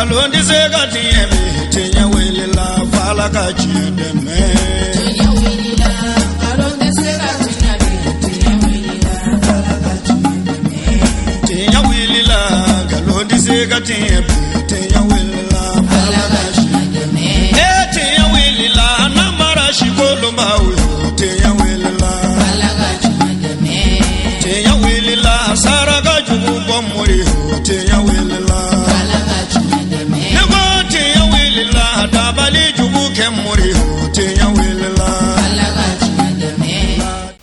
Nkalon tɛ se ka tiɲɛ bi, tiɲɛ wulila f'Ala ka tiɲɛ dɛmɛ. Tiɲɛ wulila, nkalon tɛ se ka tiɲɛ bi, tiɲɛ wulila, Ala ka tiɲɛ dɛmɛ. Tiɲɛ wulila, nkalon tɛ se ka tiɲɛ bi, tiɲɛ wulila Ala ka tiɲɛ dɛmɛ. E tiɲɛ wulila, namara si kolonbaw yo, tiɲɛ wulila. Ala ka tiɲɛ dɛmɛ. Tiɲɛ wulila, saraka jugu bɔ mori yo, tiɲɛ wulila. Ala ka tiɲɛ dɛmɛ. Ne ko tiɲɛ wulila, dabali jugu kɛ mori yo, tiɲɛ wulila. Ala ka tiɲɛ dɛmɛ.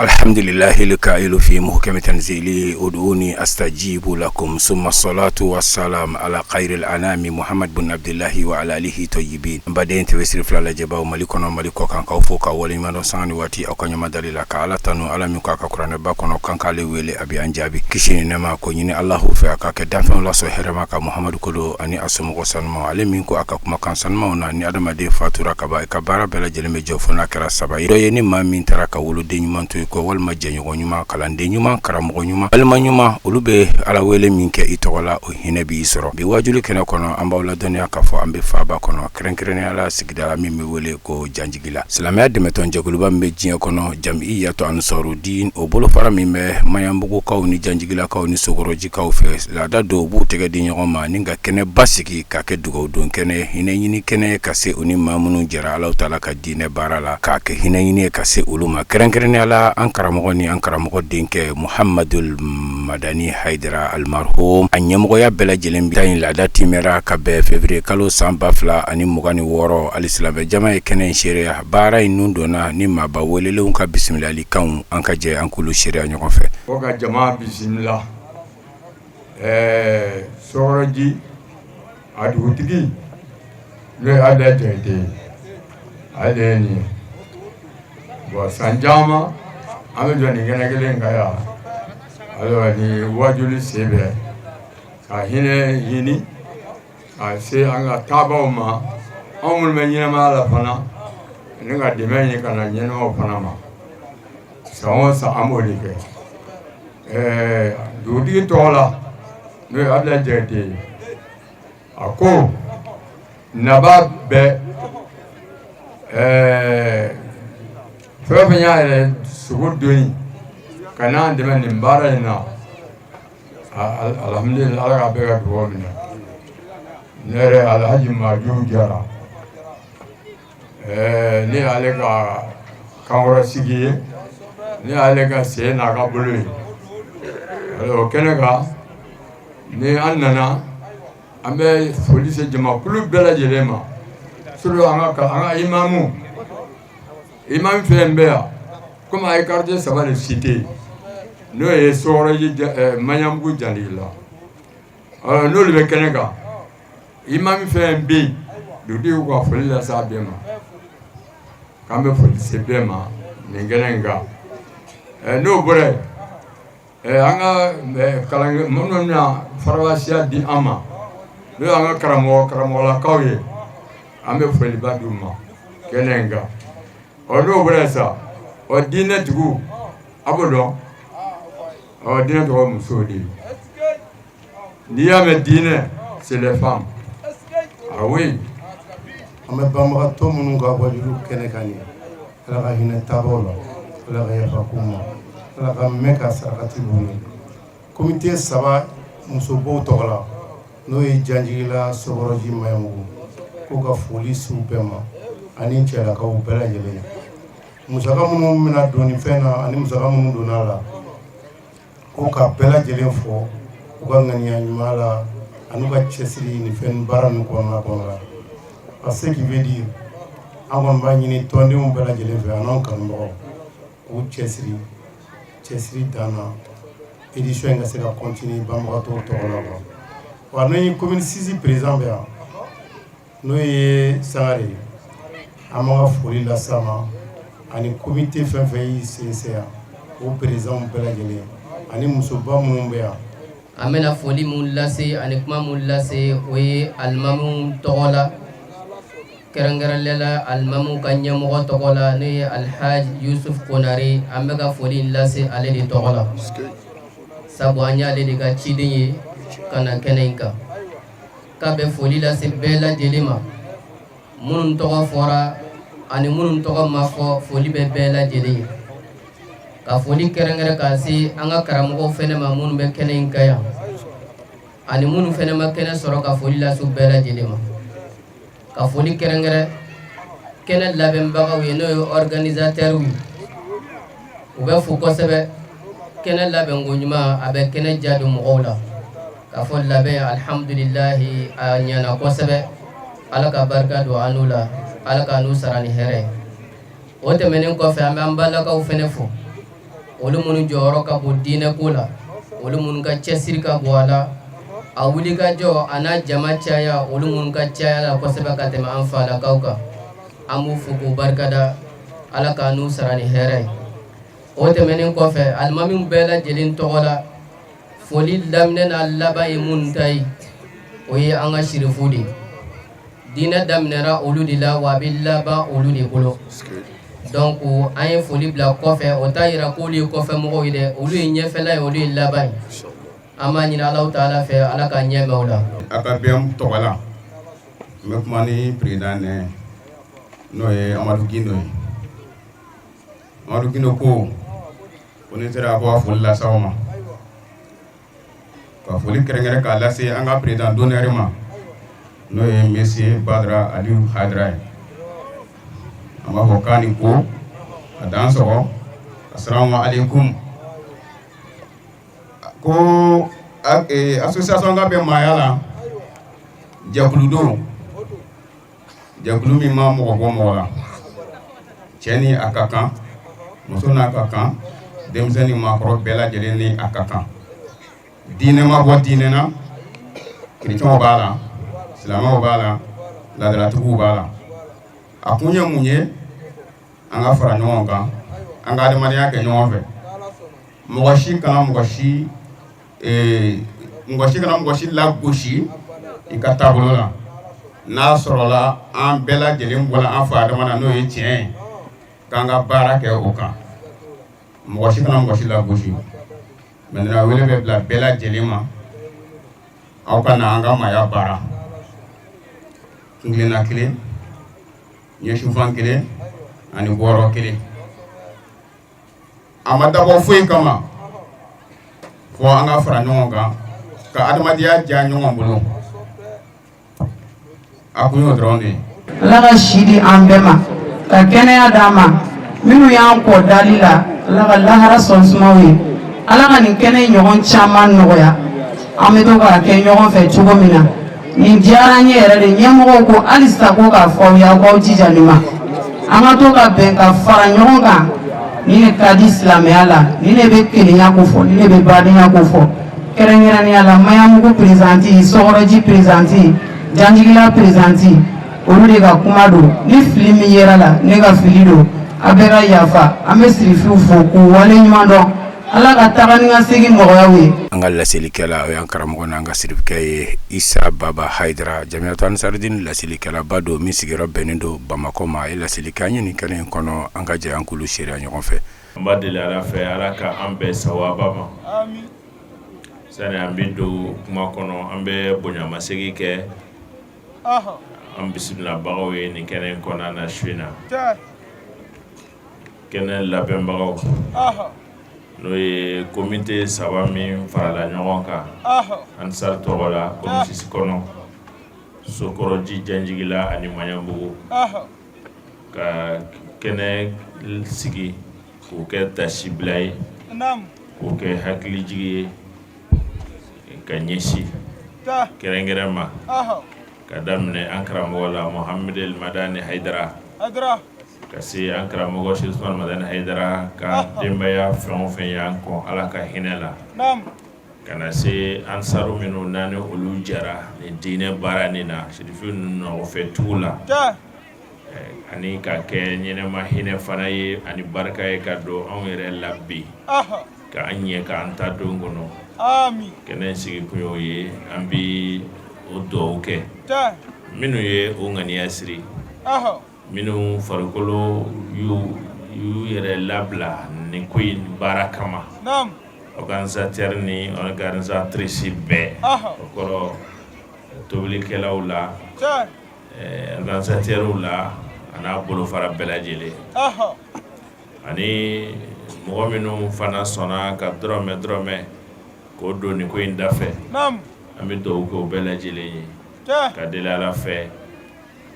الحمد لله الكائل في محكم تنزيله ادعوني أستجيب لكم ثم الصلاة والسلام على خير الأنام محمد بن عبد الله وعلى آله طيبين. N baden TV siri fila lajɛbaw, Mali kɔnɔ, Mali kɔ kan, k'aw fo k'aw waleɲuman dɔn sanga ni waati aw ka ɲɔgɔn dali la, ka Ala tanu, Ala min ko a ka kuranɛba kɔnɔ kan k'ale wele, a bɛ an jaabi. Kisi ni nɛɛma ko ɲini Alahu fɛ, a ka kɛ danfɛnw lasɔn hɛrɛma ka Muhamadu kodo ani a somɔgɔ sanumaw, ale min ko a ka kumakan sanumaw na ni adamaden fatura ka ban, i ka baara bɛɛ lajɛlen bɛ jɔ fo n'a kɛra saba ye. Dɔ ye ni maa min taara ka woloden ɲuman to i kɔ, walima jɛɲɔgɔn ɲuman, kalanden ɲuman, karamɔgɔ ɲuman, balima ɲuman, olu bɛ Ala wele min kɛ i tɔgɔ la, o hinɛ b'i sɔrɔ. Bi wajuli kɛnɛ kɔnɔ, an b'aw ladɔnniya k'a fɔ an bɛ faaba kɔnɔ, kɛrɛnkɛrɛnnenya la sigida la min bɛ wele ko Janjigila. Silamɛya dɛmɛtɔn jɛkuluba min bɛ diɲɛ kɔnɔ, Jamiyatu Ansarudin, o bolofara min bɛ Maɲanbugukaw ni Janjigilakaw ni Sokɔrɔjikaw fɛ, laada dɔw b'u tɛgɛ di ɲɔgɔn ma ni ka kɛnɛba sigi k'a kɛ dugawudon kɛnɛ, hinɛ ɲini kɛnɛ, ka se u ni maa minnu jɛra Ala ta la ka diinɛ baara la, k'a kɛ hinɛ ɲini ye ka se olu ma, kɛrɛnkɛrɛnnenya la an karamɔgɔ ni an karamɔgɔ denkɛ Muhamadul Madani Hayidara Almarhum, a ɲɛmɔgɔya bɛɛ lajɛlen ta in laada timɛra ka bɛn février kalo san 2026. Hali silamɛ jama ye kɛnɛ in seereya. Baara in nun donna ni maaba welelenw ka bisimilalikanw, an ka jɛ an k'olu seereya ɲɔgɔn fɛ. Ko ka jama bisimila Sɔkɔrɔji, a dugutigi n'o ye Abulayi Jakite ye, ale de ye nin ye. Bon, san caman an bɛ jɔ nin kɛnɛ kelen kan yan. Alors, nin wajuli sen fɛ ka hinɛ ɲini ka se an ka taabaw ma, anw minnu bɛ ɲɛnamaya la fana, ani ka dɛmɛ ɲini ka na ɲɛnamaw fana ma. San o san an b'o de kɛ. Dugutigi tɔgɔ la, n'o ye Abulayi Jakite ye, a ko naba bɛ fɛn o fɛn y'a yɛrɛ sogo doni ka n'an dɛmɛ nin baara in na, alhamdulilayi, Ala k'a bɛɛ ka dugawu minɛ. Ne yɛrɛ Alhaji Maju Jara, ne y'ale ka kankɔrɔsigi ye, ne y'ale ka sen n'a ka bolo ye. O kɛnɛ kan ni an nana, an bɛ foli se jamakulu bɛɛ lajɛlen ma, surtout an ka imamu. Imam fɛn bɛ yan, komi a ye quartier saba de cité, n'o ye Sɔkɔrɔji, Maɲanbugu, Janjigila, n'olu bɛ kɛnɛ kan. Imam fɛn bɛ yen, dugutigi ko ka foli lase a bɛɛ ma, k'an bɛ foli se bɛɛ ma nin kɛnɛ in kan. N'o bɔra yen, an ka kalan minnu bɛna farawasiya di an ma, n'o y'an ka karamɔgɔ karamɔgɔlakaw ye, an bɛ foliba d'u ma kɛnɛ in kan. Ɔ, n'o bɔra yen sa, ɔ, diinɛtigiw, a b'o dɔn, ɔ, diinɛ tɔgɔ ye musow de ye. N'i y'a mɛn diinɛ, c'est les femmes, ah oui. An bɛ banbagatɔ minnu ka wajulu kɛnɛ kan nin, Ala ka hinɛ taabaw la, Ala ka yafa k'u ma, Ala ka mɛn ka sarakati b'u ye. Comité saba musobow tɔgɔ la, n'o ye Janjigila, Sɔkɔrɔji, Maɲanbugu, k'u ka foli s'u bɛɛ ma ani cɛlakaw bɛɛ lajɛlen. Musaka minnu bɛna don nin fɛn na ani musaka minnu donna la, ko ka bɛɛ lajɛlen fɔ u ka ŋaniya ɲuman la ani ka cɛsiri nin fɛn baara ninnu kɔnɔna la. Parce que qui veut dire, an kɔni b'a ɲini tɔndenw bɛɛ lajɛlen fɛ an'an kanubagaw k'u cɛsiri, cɛsiri dan na, édition in ka se ka continuer banbagatɔw tɔgɔ la quoi. Wa ni commune 6 président bɛ yan, n'o ye Sangare ye, an b'an ka foli las'a ma ani comité fɛn fɛn y'i sen se yan, o président bɛɛ lajɛlen ani musoba minnu bɛ yan. An bɛna foli mun lase ani kuma mun lase, o ye alimamu tɔgɔ la, kɛrɛnkɛrɛnnenya la alimamu ka ɲɛmɔgɔ tɔgɔ la, n'o ye Alhaji Yusuf Konare. An bɛ ka foli lase ale de tɔgɔ la, sabu an y'ale de ka ciden ye ka na kɛnɛ in kan. k'a bɛ foli lase bɛɛ lajɛlen ma, minnu tɔgɔ fɔra ani minnu tɔgɔ ma fɔ, foli bɛ bɛɛ lajɛlen ye. Ka foli kɛrɛnkɛrɛn k'a se an ka karamɔgɔw fɛnɛ ma, minnu bɛ kɛnɛ in kan yan ani minnu fɛnɛ ma kɛnɛ sɔrɔ, ka foli lase u bɛɛ lajɛlen ma. Ka foli kɛrɛnkɛrɛn kɛnɛ labɛnbagaw ye, n'o ye organisateurs ye, u bɛ fo kosɛbɛ. Kɛnɛ labɛnko ɲuman, a bɛ kɛnɛ diya don mɔgɔw la. K'a fɔ labɛn, alihamudulilahi, a ɲɛna kosɛbɛ. Ala ka barika don an n'u la, Ala ka n'u sara ni hɛrɛ ye. O tɛmɛnen kɔfɛ, an bɛ an balakaw fɛnɛ fo, olu minnu jɔyɔrɔ ka bon diinɛ ko la, olu minnu ka cɛsiri ka bon a la, a wulikajɔ a n'a jama caya, olu minnu ka caya la kosɛbɛ ka tɛmɛ an falakaw kan, an b'u fo k'u barikada. Ala k'a n'u sara ni hɛrɛ ye. O tɛmɛnen kɔfɛ, alimamiw bɛɛ lajɛlen tɔgɔ la, foli daminɛ n'a laban ye minnu ta ye, o ye an ka sirifu de ye. Diinɛ daminɛra olu de la, wa a bɛ laban olu de bolo. Donc an ye foli bila kɔfɛ, o t'a yira k'olu ye kɔfɛ mɔgɔw ye dɛ, olu ye ɲɛfɛla ye, olu ye laban ye. An b'a ɲini Alahu taala fɛ, Ala ka ɲɛ mɛn o la. AKBM tɔgɔ la, n bɛ kuma ni président nɛ, n'o ye Amadu Gindo ye. Amadu Gindo ko ko ni sera ko ka foli lase aw ma, ka foli kɛrɛnkɛrɛn k'a lase an ka président d'honneur ma, n'o ye monsieur Badara Aliyu Hayidara ye. An b'a fɔ k'a ni ko, a dan sɔgɔ, asalamu aleykum. Ko association ka bɛ maaya la, jɛkulu don, jɛkulu min ma mɔgɔ bɔ mɔgɔ la, cɛ ni a ka kan, muso n'a ka kan, denmisɛn ni maakɔrɔ bɛɛ lajɛlen ni a ka kan. Diinɛ ma bɔ diinɛ na, kerecɛnw b'a la, silamɛw b'a la, laadalatigiw b'a la. A kun ye mun ye? An ka fara ɲɔgɔn kan, an ka adamadenya kɛ ɲɔgɔn fɛ. Mɔgɔ si kana mɔgɔ si mɔgɔ si kana mɔgɔ si lagosi i ka taabolo la. N'a sɔrɔla an bɛɛ lajɛlen bɔra an fa adama na, n'o ye tiɲɛ ye, k'an ka baara kɛ o kan. Mɔgɔ si kana mɔgɔ si lagosi. Maintenant, wele bɛ bila bɛɛ lajɛlen ma, aw ka na an ka maaya baara. Kuntilenna kelen, ɲɛsinfan kelen ani bɔyɔrɔ kelen. A ma dabɔ foyi kama fo an ka fara ɲɔgɔn kan ka adamadenya diya ɲɔgɔn bolo. A kun y'o dɔrɔn de ye. Ala ka si di an bɛɛ ma, ka kɛnɛya d'an ma. Minnu y'an kɔ dali la, Ala ka lahara sɔn sumaw ye. Ala ka nin kɛnɛ ɲɔgɔn caman nɔgɔya, an bɛ to k'a kɛ ɲɔgɔn fɛ cogo min na. Nin diyara an ye yɛrɛ de. Ɲɛmɔgɔw ko halisa ko k'a fɔ aw ye, aw k'aw jija nin ma, an ka to ka bɛn ka fara ɲɔgɔn kan. Nin de ka di silamɛya la, nin de bɛ kelenya ko fɔ, nin de bɛ badenya ko fɔ. Kɛrɛnkɛrɛnnenya la, Maɲanbugu présidente, Sɔkɔrɔji présidente, Janjigila présidente, olu de ka kuma don. Ni fili min yera la, ne ka fili don, a bɛɛ ka yafa. An bɛ sirifiw fo k'u wale ɲuman dɔn. Ala ka taga ni ka segin nɔgɔyaw ye. An ka laselikɛla, o y'an karamɔgɔ n'an ka sirifikɛ ye, Isa Baba Hayidara, Jamiyatu Ansaridini laselikɛlaba don, min sigiyɔrɔ bɛnnen don Bamakɔ ma. A ye laseli kɛ an ye nin kɛnɛ in kɔnɔ, an ka jɛ an k'olu seereya ɲɔgɔn fɛ. An b'a deli Ala fɛ, Ala ka an bɛn sawaba ma. Sani an bɛ don kuma kɔnɔ, an bɛ bonyamasegin kɛ an bisimilabagaw ye nin kɛnɛ in kɔnɔna na su in na. Kɛnɛ labɛnbagaw, n'o ye komite saba min farala ɲɔgɔn kan Ansar tɔgɔ la commune VI kɔnɔ, Sokɔrɔji, Janjigila ani Maɲanbugu, ka kɛnɛ sigi k'o kɛ tasibila ye, k'o kɛ hakilijigi ye ka ɲɛsin kɛrɛnkɛrɛn ma, ka daminɛ an karamɔgɔ la Mohamed El Madani Hayidara, ka se an karamɔgɔ Cheikh Usman Madani Hayidara ka denbaya fɛn o fɛn y'an kɔn Ala ka hinɛ la, ka na se ansaru minnu n'an ni olu jɛra nin diinɛ baara nin na, sirifu ninnu nɔfɛ tugu la, ani ka kɛ ɲɛnɛma hinɛ fana ye ani barika ye ka don anw yɛrɛ la bi, ka an ɲɛ k'an ta don kɔnɔ. Kɛnɛ sigi kun y'o ye. An bɛ o dugawu kɛ minnu ye o ŋaniya siri, minnu farikolo y'u yɛrɛ labila nin ko in baara kama, organisateur ni organisatrice bɛɛ, o kɔrɔ Tobilikɛlaw la, organisateurw la, a n'a bolofara bɛɛ lajɛlen, ani mɔgɔ minnu fana sɔnna ka dɔrɔmɛ dɔrɔmɛ k'o don nin ko in da fɛ, an bɛ dugawu kɛ o bɛɛ lajɛlen ye ka deli Ala fɛ,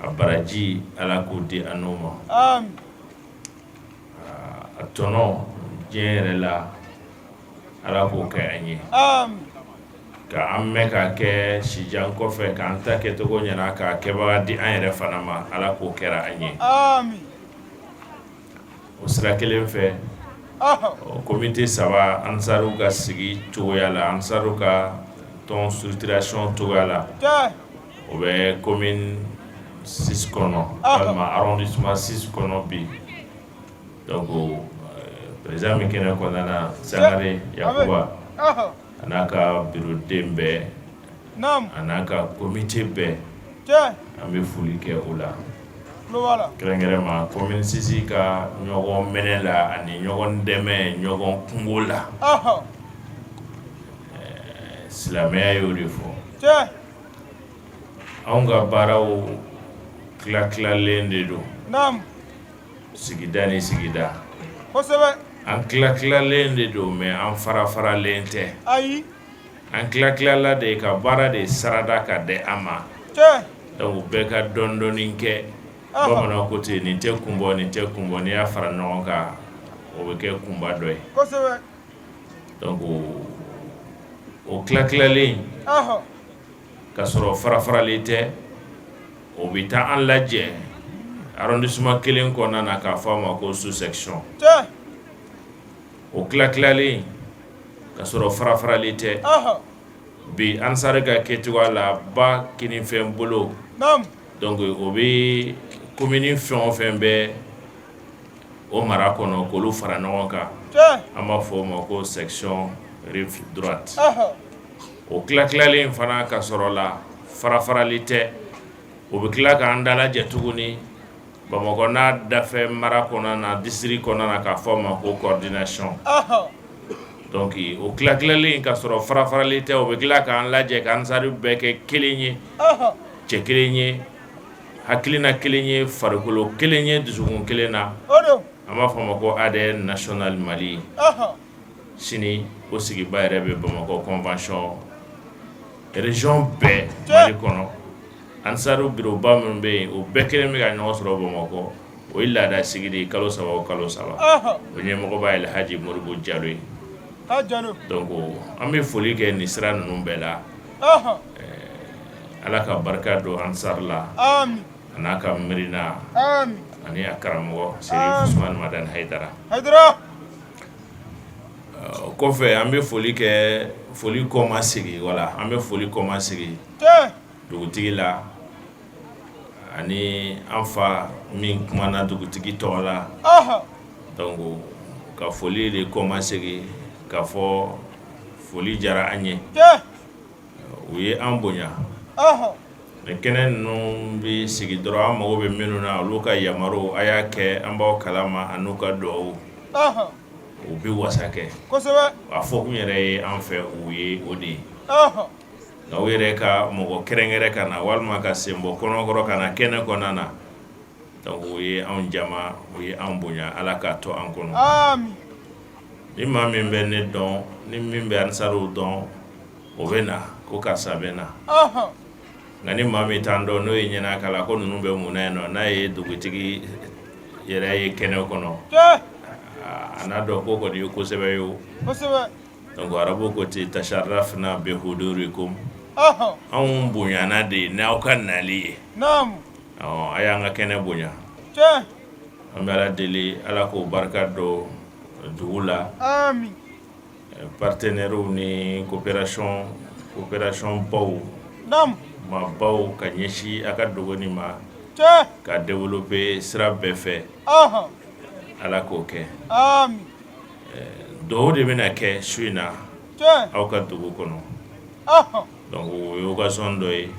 a baraji Ala k'o di an n'u ma, a tɔnɔ diɲɛ yɛrɛ la Ala k'o kɛ an ye, ka an mɛn k'a kɛ sijan kɔfɛ, k'an ta kɛcogo ɲɛna, k'a kɛbaga di an yɛrɛ fana ma, Ala k'o kɛra an ye. O sira kelen fɛ, komite saba ansaru ka sigi cogoya la, ansaru ka tɔn structuration cogoya la, o bɛ commune 6 kɔnɔ walima arrondissement 6 kɔnɔ bi. Donc président min kɛnɛ kɔnɔna na, Sangare Yakuba, a n'a ka bureau den bɛɛ, a n'a ka comité bɛɛ, an bɛ foli kɛ o la kɛrɛnkɛrɛnma commune 6 ka ɲɔgɔn minɛ la ani ɲɔgɔn dɛmɛ ɲɔgɔn kungo la. Silamɛya y'o de fɔ. Anw ka baaraw tila tilalen de don sigida ni sigida. An tila tilalen de don, mais an fara faralen tɛ. Ayi. An tila tilala de ka baara de sarada ka di an ma. Donc bɛɛ ka dɔɔni dɔɔni kɛ. Bamananw ko ten, nin tɛ kun bɔ, nin tɛ kun bɔ, n'i y'a fara ɲɔgɔn kan, o bɛ kɛ kunba dɔ ye. Donc o tila tilalen ka sɔrɔ fara faralen tɛ, o bɛ taa an lajɛ arrondissement kelen kɔnɔna na k'a fɔ a ma ko sous section. O tila tilalen ka sɔrɔ fara faralen tɛ, bi ansari ka kɛcogoya la, ba kinifɛn bolo, donc o bɛ commune fɛn o fɛn bɛ o mara kɔnɔ, k'olu fara ɲɔgɔn kan, an b'a fɔ o ma ko section rive droite. O tila tilalen fana ka sɔrɔ la fara farali tɛ, o bɛ tila k'an dalajɛ tuguni Bamakɔ n'a dafɛ mara kɔnɔna na, district kɔnɔna na, k'a fɔ a ma ko coordination. Donc o tila tilalen ka sɔrɔ fara farali tɛ, o bɛ tila k'an lajɛ k'an ansari bɛɛ kɛ kelen ye, cɛ kelen ye, hakilina kelen ye, farikolo kelen ye, dusukun kelen na, an b'a fɔ a ma ko ADN national Mali. Sini o sigiba yɛrɛ bɛ Bamakɔ convention. Région bɛɛ Mali kɔnɔ, ansaru bureauba minnu bɛ yen, o bɛɛ kelen bɛ ka ɲɔgɔn sɔrɔ Bamakɔ. O ye laada sigi de ye, kalo saba o kalo saba. O ɲɛmɔgɔba ye Alhaji Modibo Jalo ye. Donc an bɛ foli kɛ nin sira ninnu bɛɛ la. Ala ka barika don ansari la, a n'a ka miirina ani a karamɔgɔ Serif Usumani Madani Hayidara. O kɔfɛ, an bɛ foli kɛ, foli kɔmasegin, wala an bɛ foli kɔmasegin dugutigi la ani an fa min kumana dugutigi tɔgɔ la. Donc ka foli de kɔmasegin k'a fɔ foli diyara an ye, u ye an bonya. Nin kɛnɛ ninnu bɛ sigi dɔrɔn, an mago bɛ minnu na, olu ka yamaru, a y'a kɛ, an b'aw kalama, an'u ka dugawu, u bɛ wasa kɛ. A fɔ kun yɛrɛ ye an fɛ, u ye o de ye. Nka u yɛrɛ ka mɔgɔ kɛrɛnkɛrɛn ka na walima ka sen bɔ kɔnɔkɔrɔ ka na kɛnɛ kɔnɔna na, donc u ye anw jama, u ye anw bonya. Ala k'a to an kɔnɔ. Ni maa min bɛ ne dɔn, ni min bɛ ansariw dɔn, o bɛ na ko karisa bɛ na. Nka ni maa min t'an dɔn, n'o ye ɲɛna kala ko ninnu bɛ mun na yen nɔ, n'a ye dugutigi yɛrɛ ye kɛnɛ kɔnɔ, a n'a dɔn ko kɔni ye kosɛbɛ ye o. Donc arabu ko ten, tasharafna bihudurikum, anw bonyana de n'aw ka nali ye. A y'an ka kɛnɛ bonya. An bɛ Ala deli, Ala k'o barika don dugu la. Partenaires ni coopération coopération baw, maabaw ka ɲɛsin a ka dɔgɔnin ma ka développer sira bɛɛ fɛ, Ala k'o kɛ. Dɔw de bɛna kɛ su in na aw ka dugu kɔnɔ. Donc o ye occasion dɔ ye,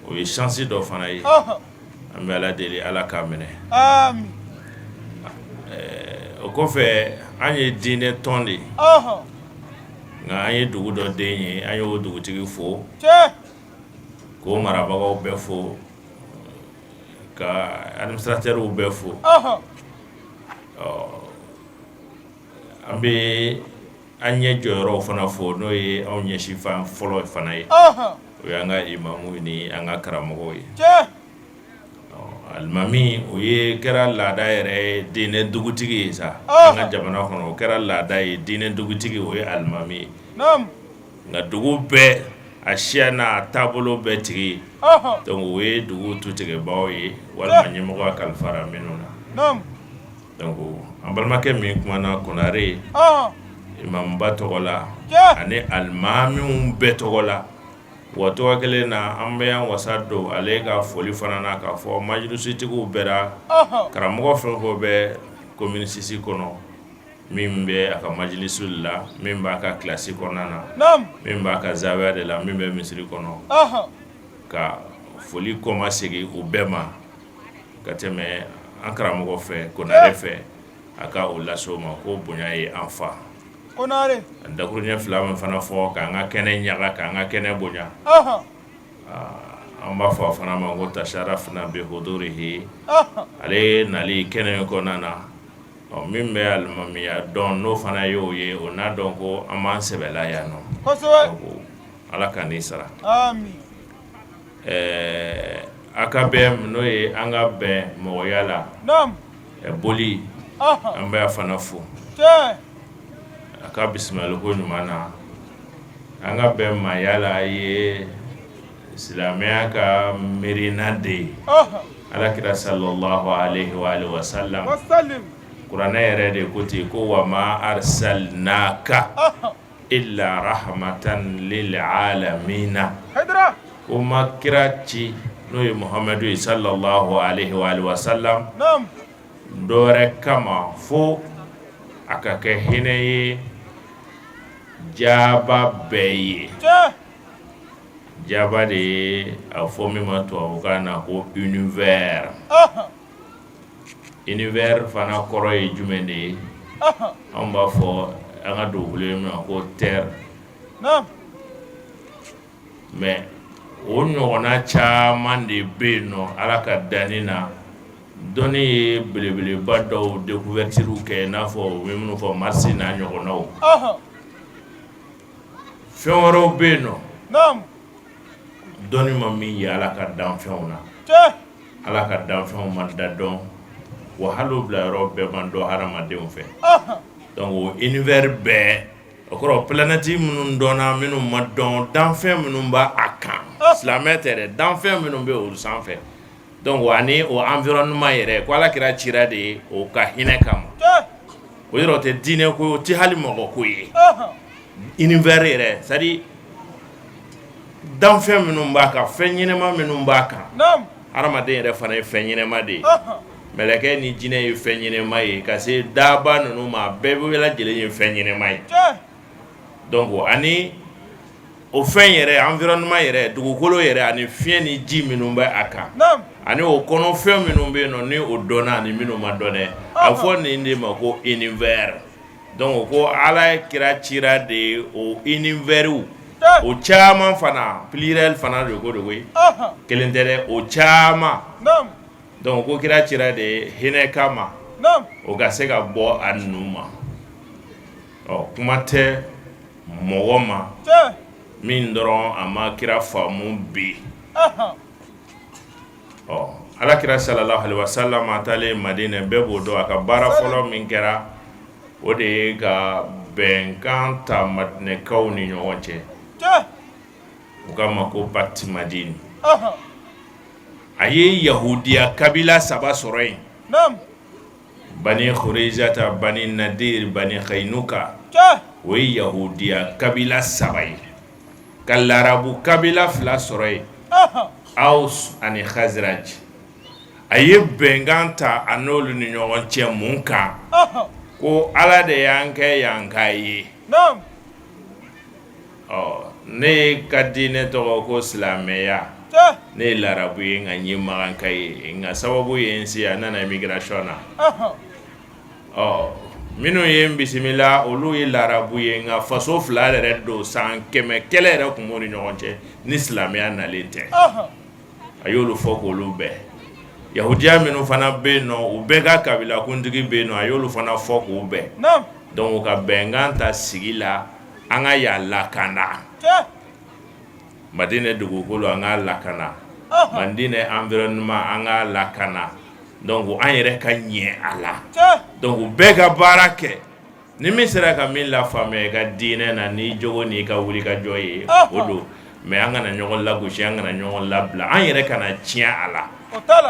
o ye chance dɔ fana ye. An bɛ Ala deli, Ala k'a minɛ. O kɔfɛ, an ye diinɛ tɔn de ye, nka an ye dugu dɔ den ye, an y'o dugutigi fo. K'o marabagaw bɛɛ fo, ka administrateurs bɛɛ fo. Ɔ, an bɛ an ɲɛ jɔyɔrɔw fana fo, n'o ye anw ɲɛsinfan fɔlɔ fana ye, o y'an ka imamu ni an ka karamɔgɔw ye. Alimami, o ye kɛra laada yɛrɛ ye diinɛ dugutigi ye sa an ka jamana kɔnɔ. O kɛra laada ye, diinɛ dugutigi, o ye alimami ye. Nka dugu bɛɛ, a siya n'a taabolo bɛɛ tigi, donc o ye dugu tutigɛbaw ye walima ɲɛmɔgɔ kalifara minnu na. Donc an balimakɛ min kumana, Konare, imamuba tɔgɔ la ani alimamiw bɛɛ tɔgɔ la, wa tɔgɔ kelen na, an bɛ an wasa don ale ka foli fana na k'a fɔ majilisitigiw bɛɛ ra, karamɔgɔ fɛn o fɛn bɛ commune six kɔnɔ, min bɛ a ka majilisi la, min b'a ka kilasi kɔnɔna na, min b'a ka zawiya de la, min bɛ misiri kɔnɔ, ka foli kɔmasegin u bɛɛ ma ka tɛmɛ an karamɔgɔ fɛ, Konare fɛ, a ka o lase o ma ko bonya ye an fa. Dakuruɲɛ fila min fana fɔ k'an ka kɛnɛ ɲaga, k'an ka kɛnɛ bonya, an b'a fɔ a fana ma ko tasharafna bi hudurihi, ale nali kɛnɛ in kɔnɔna na. Ɔ, min bɛ alimamiya dɔn, n'o fana y'o ye, o n'a dɔn ko an b'an sɛbɛla yan nɔ. Ala ka n'i sara. Ɛɛ, AKBM, n'o ye an ka bɛn mɔgɔya la boli, an bɛ a fana fo a ka bisimilaliko ɲuman na. An ka bɛn maaya la ye silamɛya ka miirina de ye. Alakira sallallahu alaihi wa alihi wa sallam, kuranɛ yɛrɛ de ko ten ko wa ma arsalnaka illa rahmatan lil alamina, ko ma kira ci, n'o ye Muhamadu ye sallallahu alaihi wa alihi wa sallam, dɔwɛrɛ kama fo a ka kɛ hinɛ ye jaba bɛɛ ye. Jaba de ye a fɔ min ma tubabukan na ko univers. Univers fana kɔrɔ ye jumɛn de ye? Anw b'a fɔ an ka dugukolo ye min ma ko terre, mais o ɲɔgɔnna caman de bɛ yen nɔ. Ala ka danni na, dɔnni ye belebeleba dɔw découverture kɛ, i n'a fɔ u bɛ minnu fɔ Mars n'a ɲɔgɔnnaw. Fɛn wɛrɛw bɛ yen nɔ, dɔnni ma min ye Ala ka danfɛnw na. Ala ka danfɛnw ma da dɔn wa, hali o bila yɔrɔ bɛɛ ma dɔn hadamadenw fɛ. Donc o univers bɛɛ, o kɔrɔ planète minnu dɔnna, minnu ma dɔn, danfɛn minnu b'a a kan, silamɛ tɛ dɛ, danfɛn minnu bɛ olu sanfɛ, donc ani o environnement yɛrɛ, ko Ala kira cira de ye o ka hinɛ kama. O yɔrɔ o tɛ diinɛ ko ye, o tɛ hali mɔgɔ ko ye. Univers yɛrɛ, c'est à dire danfɛn minnu b'a kan, fɛn ɲɛnɛma minnu b'a kan, hadamaden yɛrɛ fana ye fɛn ɲɛnɛma de ye, mɛlɛkɛ ni jinɛ ye fɛn ɲɛnɛma ye, ka se daba ninnu ma, bɛɛ bɛ lajɛlen ye fɛn ɲɛnɛma ye. Donc ani o fɛn yɛrɛ, environnement yɛrɛ, dugukolo yɛrɛ, ani fiɲɛ ni ji minnu bɛ a kan, ani o kɔnɔ fɛn minnu bɛ yen nɔ, ni o dɔnna ani minnu ma dɔn dɛ, a fɔ nin de ma ko univers. Donc ko Ala ye kira cira de ye o univers o caman fana, pluriel fana de ko de koyi, kelen tɛ dɛ, o caman. Donc ko kira cira de ye hinɛ kama, o ka se ka bɔ a ninnu ma. Ɔ, kuma tɛ mɔgɔ ma min dɔrɔn a ma kira faamu bi. Ɔ, Ala kira sallallahu alaihi wasallam a taalen Madinɛ, bɛɛ b'o dɔn, a ka baara fɔlɔ min kɛra, o de ye ka bɛnkan ta Madinɛkaw ni ɲɔgɔn cɛ. U k'a ma ko pacte Madine. A ye yahudiya kabila saba sɔrɔ yen, Bani Kurezata, Bani Nadir, Bani Kayinuka. O ye yahudiya kabila saba ye. Ka larabu kabila fila sɔrɔ yen, Awusu ani Haziraji. A ye bɛnkan ta a n'olu ni ɲɔgɔn cɛ mun kan? Ko Ala de y'an kɛ yanka ye. Ɔ, ne ka diinɛ tɔgɔ ko silamɛya. Ne ye larabu ye, nka n ye makanka ye, nka sababu ye n se yan, n nana immigration na. Ɔ, Minnu ye n bisimila, olu ye larabu ye, nka faso fila yɛrɛ don. San 100 kɛlɛ yɛrɛ tun b'u ni ɲɔgɔn cɛ ni silamɛya nalen tɛ. A y'olu fɔ k'olu bɛn. Yahudiya minnu fana bɛ yen nɔ, u bɛɛ ka kabila kuntigi bɛ yen nɔ, a y'olu fana fɔ k'u bɛn. Donc ka bɛnkan ta sigi la, an ka yan lakana, Madinɛ dugukolo, an k'a lakana, Madinɛ environnement, an k'a lakana. Donc an yɛrɛ ka ɲɛ a la. Donc bɛɛ ka baara kɛ ni min sera ka min lafaamuya i ka diinɛ na, n'i jogo n'i ka wuli ka jɔ ye, o don. Mais an kana ɲɔgɔn lagosi, an kana ɲɔgɔn labila, an yɛrɛ kana tiɲɛ a la.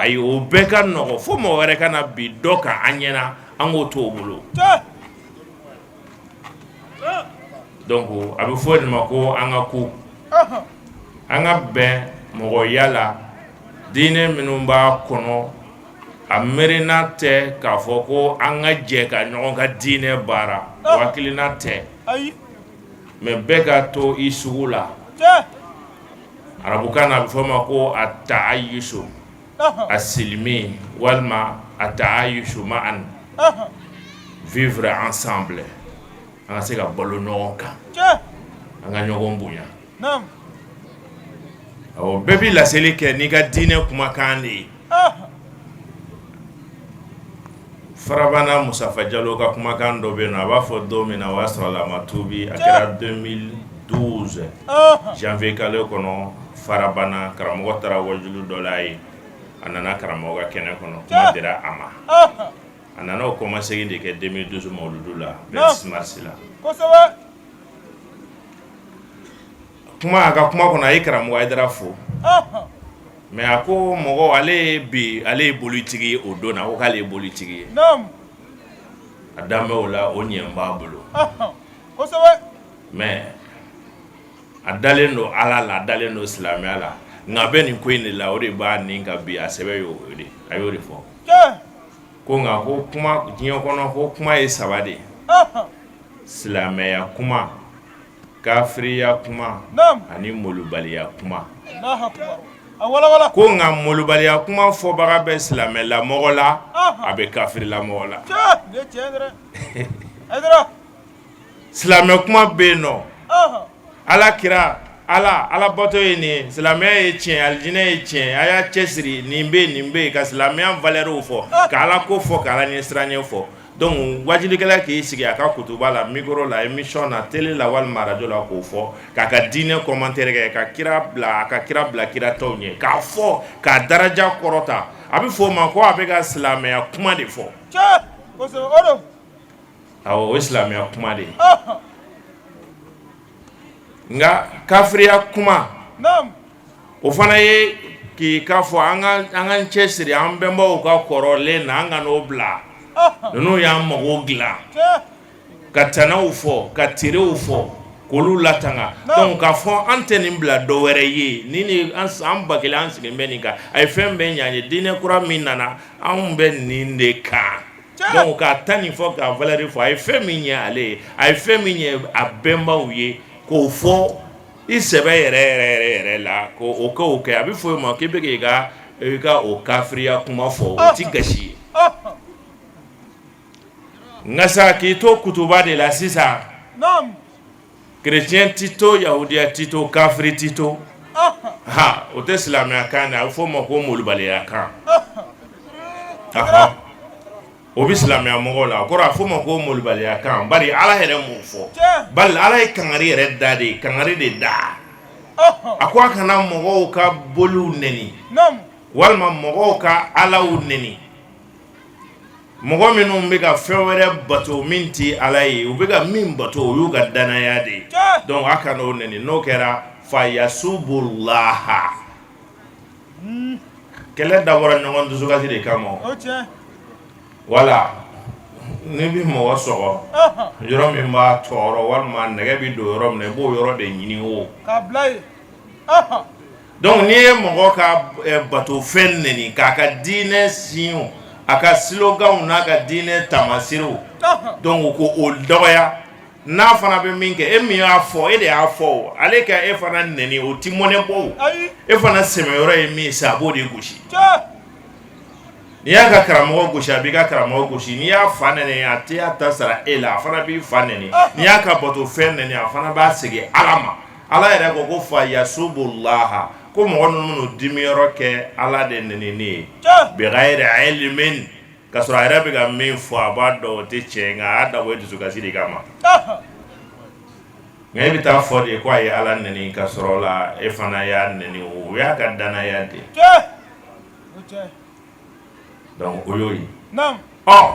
Ayi, o bɛɛ ka nɔgɔ fo mɔgɔ wɛrɛ ka na bi dɔ kan an ɲɛna, an k'o to o bolo. Donc a bɛ fɔ nin ma ko an ka ko an ka bɛn mɔgɔya la. Diinɛ minnu b'a kɔnɔ, a miirina tɛ k'a fɔ ko an ka jɛ ka ɲɔgɔn ka diinɛ baara, o hakilina tɛ. Mais bɛɛ ka to i sugu la. Arabukan na, a bɛ fɔ o ma ko a taayusu a silimi walima a taayusu ma'an, vivre ensemble, an ka se ka balo ɲɔgɔn kan, an ka ɲɔgɔn bonya. Awɔ, bɛɛ bɛ laseli kɛ n'i ka diinɛ kumakan de ye. Farabana Musafa Jalo ka kumakan dɔ bɛ yen nɔ, a b'a fɔ don min na, o y'a sɔrɔ a ma tuubi. A kɛra 2012 janvier kalo kɔnɔ. Farabana karamɔgɔ taara wajulu dɔ la yen. A nana karamɔgɔ ka kɛnɛ kɔnɔ, kuma dira a ma. A nana o kɔmasegin de kɛ 2012 mawuludu la, 26 mars la. Kuma a ka kuma kɔnɔ, a ye karamɔgɔ Hayidara fo, mais a ko mɔgɔ, ale ye bi, ale ye bolitigi ye o don na. A ko k'ale ye bolitigi ye, a dan bɛ o la, o ɲɛ b'a bolo, mais a dalen don Ala la, a dalen don silamɛya la, nka a bɛ nin ko in de la, o de b'a nin ka bi, a sɛbɛ y'o de, a y'o de fɔ. Ko nka ko kuma diɲɛ kɔnɔ, ko kuma ye saba de ye: silamɛya kuma, kafiriya kuma ani molobaliya kuma. Ko nka molobaliya kuma fɔbaga bɛ silamɛlamɔgɔ la, a bɛ kafirilamɔgɔ la. Silamɛ kuma bɛ yen nɔ, Ala kira, Ala, Ala bato ye nin, silamɛya ye tiɲɛ, alijinɛ ye tiɲɛ, a y'a cɛsiri, nin bɛ nin bɛ yen, ka silamɛya valeur fɔ, ka Ala ko fɔ, ka Ala ɲɛsiranɲɛ fɔ. Donc wajulikɛla k'i sigi a ka kutuba la, micro la, émission na, télé la walima radio la, k'o fɔ, k'a ka diinɛ commentaire kɛ, ka kira bila, a ka kira bila kira tɔw ɲɛ, k'a fɔ k'a daraja kɔrɔta, a bɛ fɔ o ma ko a bɛ ka silamɛya kuma de fɔ. Awɔ, o ye silamɛya kuma de ye. Nka kafiriya kuma, o fana ye k'i k'a fɔ an ka cɛ siri an bɛnbaw ka kɔrɔlen na, an ka n'o bila. Ninnu y'an mago dilan, ka tanaw fɔ, ka terew fɔ, k'olu latanga. Donc k'a fɔ an tɛ nin bila dɔ wɛrɛ ye, ni ni an ba kelen an sigilen bɛ nin kan, a ye fɛn bɛɛ ɲɛ an ye. Diinɛ kura min nana, anw bɛ nin de kan. Donc k'a ta nin fɔ, k'a valeur fɔ, a ye fɛn min ɲɛ ale ye, a ye fɛn min ɲɛ a bɛnbaw ye, k'o fɔ i sɛbɛ yɛrɛ yɛrɛ yɛrɛ yɛrɛ la, k'o o k'o kɛ, a bɛ fɔ o ma k'i bɛ k'i ka i ka o kafiriya kuma fɔ, o ti gasi ye. Nka sa, k'i to kutuba de la sisan, chrétien ti to, yahudiya ti to, kafiri ti to, ha, o tɛ silamɛya kan dɛ, a bɛ fɔ o ma ko molobaliya kan. O bɛ silamɛya mɔgɔw la, o kɔrɔ a fɔ o ma ko molobaliya kan, bari Ala yɛrɛ m'o fɔ, bari Ala ye kangari yɛrɛ da de, kangari de da. A ko a kana mɔgɔw ka boliw neni walima mɔgɔw ka alaw neni. Mɔgɔ minnu bɛ ka fɛn wɛrɛ bato min tɛ Ala ye, u bɛ ka min bato, o y'u ka danaya de ye. Donc a kana o neni. N'o kɛra, fa yasubulaha. Kɛlɛ dabɔra ɲɔgɔn dusukasi de kama. Wala n'i bɛ mɔgɔ sɔgɔ, yɔrɔ min b'a tɔɔrɔ walima nɛgɛ bɛ don yɔrɔ min na, i b'o yɔrɔ de ɲini. O donc n'i ye mɔgɔ ka batofɛn neni, k'a ka diinɛ signe, a ka sloganw n'a ka diinɛ taamasiriw, donc ko o dɔgɔya, n'a fana bɛ min kɛ, e min y'a fɔ, e de y'a fɔ o, ale ka e fana neni, o ti mɔnɛ bɔ o. E fana sɛmɛyɔrɔ ye min ye sa, a b'o de gosi. N'i y'a ka karamɔgɔ gosi, a b'i ka karamɔgɔ gosi. N'i y'a fa nɛni, a tɛ a ta sara e la, a fana b'i fa nɛni. N'i y'a ka bato fɛn nɛni, a fana b'a segin Ala ma. Ala yɛrɛ ko ko fa yasubulaha, ko mɔgɔ ninnu minnu dimiyɔrɔ kɛ Ala de nɛnini ye, bigayiri ilimin, ka sɔrɔ a yɛrɛ bɛ ka min fɔ a b'a dɔn o tɛ tiɲɛ, nka a y'a dabɔ e dusukasi de kama. Nka e bɛ taa fɔ de ko a ye Ala nɛni, ka sɔrɔ la e fana y'a nɛni, o y'a ka danaya de. Donc o y'o ye. Ɔ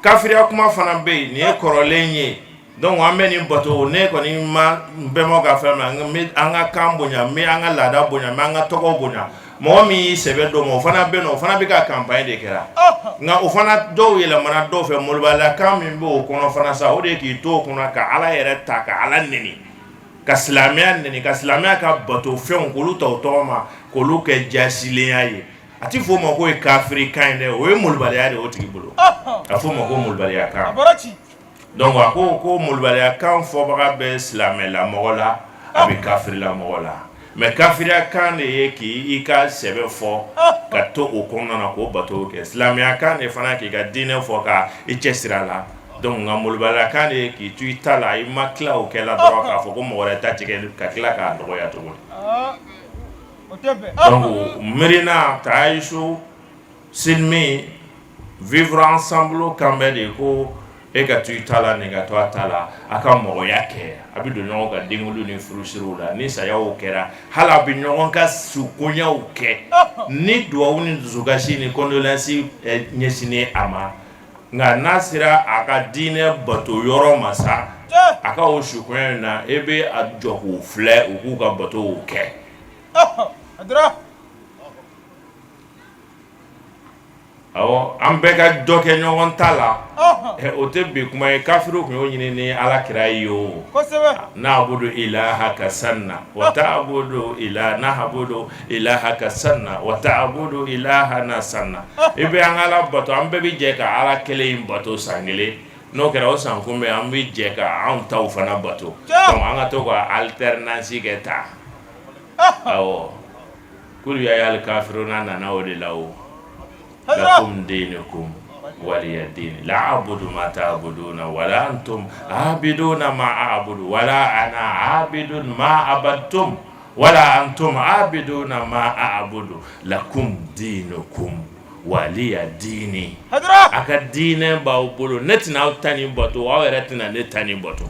kafiriya kuma fana bɛ yen, nin ye kɔrɔlen ye. Donc an bɛ nin bato, ne kɔni ma n bɛnbaw ka fɛn mɛn, an ka kan bonya, n bɛ an ka laada bonya, n bɛ an ka tɔgɔw bonya. Mɔgɔ min y'i sɛbɛ d'o ma, o fana bɛ yen nɔ, o fana bɛ ka campagne de kɛra. Nka o fana dɔw yɛlɛmana dɔw fɛ, molobaliya kan min bɛ o kɔnɔ fana sa, o de ye k'i to o kɔnɔ ka Ala yɛrɛ ta ka Ala neni, ka silamɛya neni, ka silamɛya ka bato fɛnw k'olu ta o tɔgɔ ma, k'olu kɛ jasilenya ye. A tɛ f'o ma k'o ye kafiri kan ye dɛ, o ye molobaliya de ye o tigi bolo. A f'o ma ko molobaliya kan. Donc a ko ko molobaliya kan fɔbaga bɛ silamɛlamɔgɔ la, a bɛ kafirilamɔgɔ la. Mais kafiriya kan de ye k'i ka sɛbɛ fɔ ka to o kɔnɔna na k'o bato kɛ. Silamɛya kan de fana k'i ka diinɛ fɔ ka i cɛsiri a la. Donc nka molobaliya kan de ye k'i to i ta la, i ma tila o kɛ la dɔrɔn k'a fɔ ko mɔgɔ wɛrɛ ta tigɛ ka tila k'a dɔgɔya tuguni. Donc miirina tayisu silimi vivre ensemble kan bɛ de ko e ka to i ta la, nin ka to a ta la, a ka mɔgɔya kɛ, a bɛ don ɲɔgɔn ka denkundiw ni furusiriw la, ni sayaw kɛra, hali a bɛ ɲɔgɔn ka sukoɲɛw kɛ ni duwawu ni dusukasi ni condoléance ɲɛsinnen a ma. Nka n'a sera a ka diinɛ bato yɔrɔ ma sa, a ka o sukoɲɛ in na, e bɛ a jɔ k'u filɛ u k'u ka batow kɛ. Awɔ, an bɛɛ ka dɔ kɛ ɲɔgɔn ta la, o tɛ bi kuma ye. Kafiriw tun y'o ɲini ni Ala kira ye o, na'budu ilahaka sanna wa ta'budu ila na'budu ilahaka sanna wa ta'budu ilahana sanna. I bɛ an ka Ala bato, an bɛɛ bɛ jɛ ka Ala kelen in bato san kelen. N'o kɛra, o san kunbɛn, an bɛ jɛ ka anw taw fana bato. Donc an ka to ka alternance kɛ tan. Awɔ, kul ya ayyuhal kafiruna nana o de la o, lakum dinukum waliya dini la a'budu ma ta'buduna wala antum abiduna ma a'budu wala ana abidun ma abadtum wala antum abiduna ma a'budu lakum dinukum waliya dini. A ka diinɛ b'aw bolo, ne tɛna aw ta nin bato, aw yɛrɛ tɛna ne ta nin bato.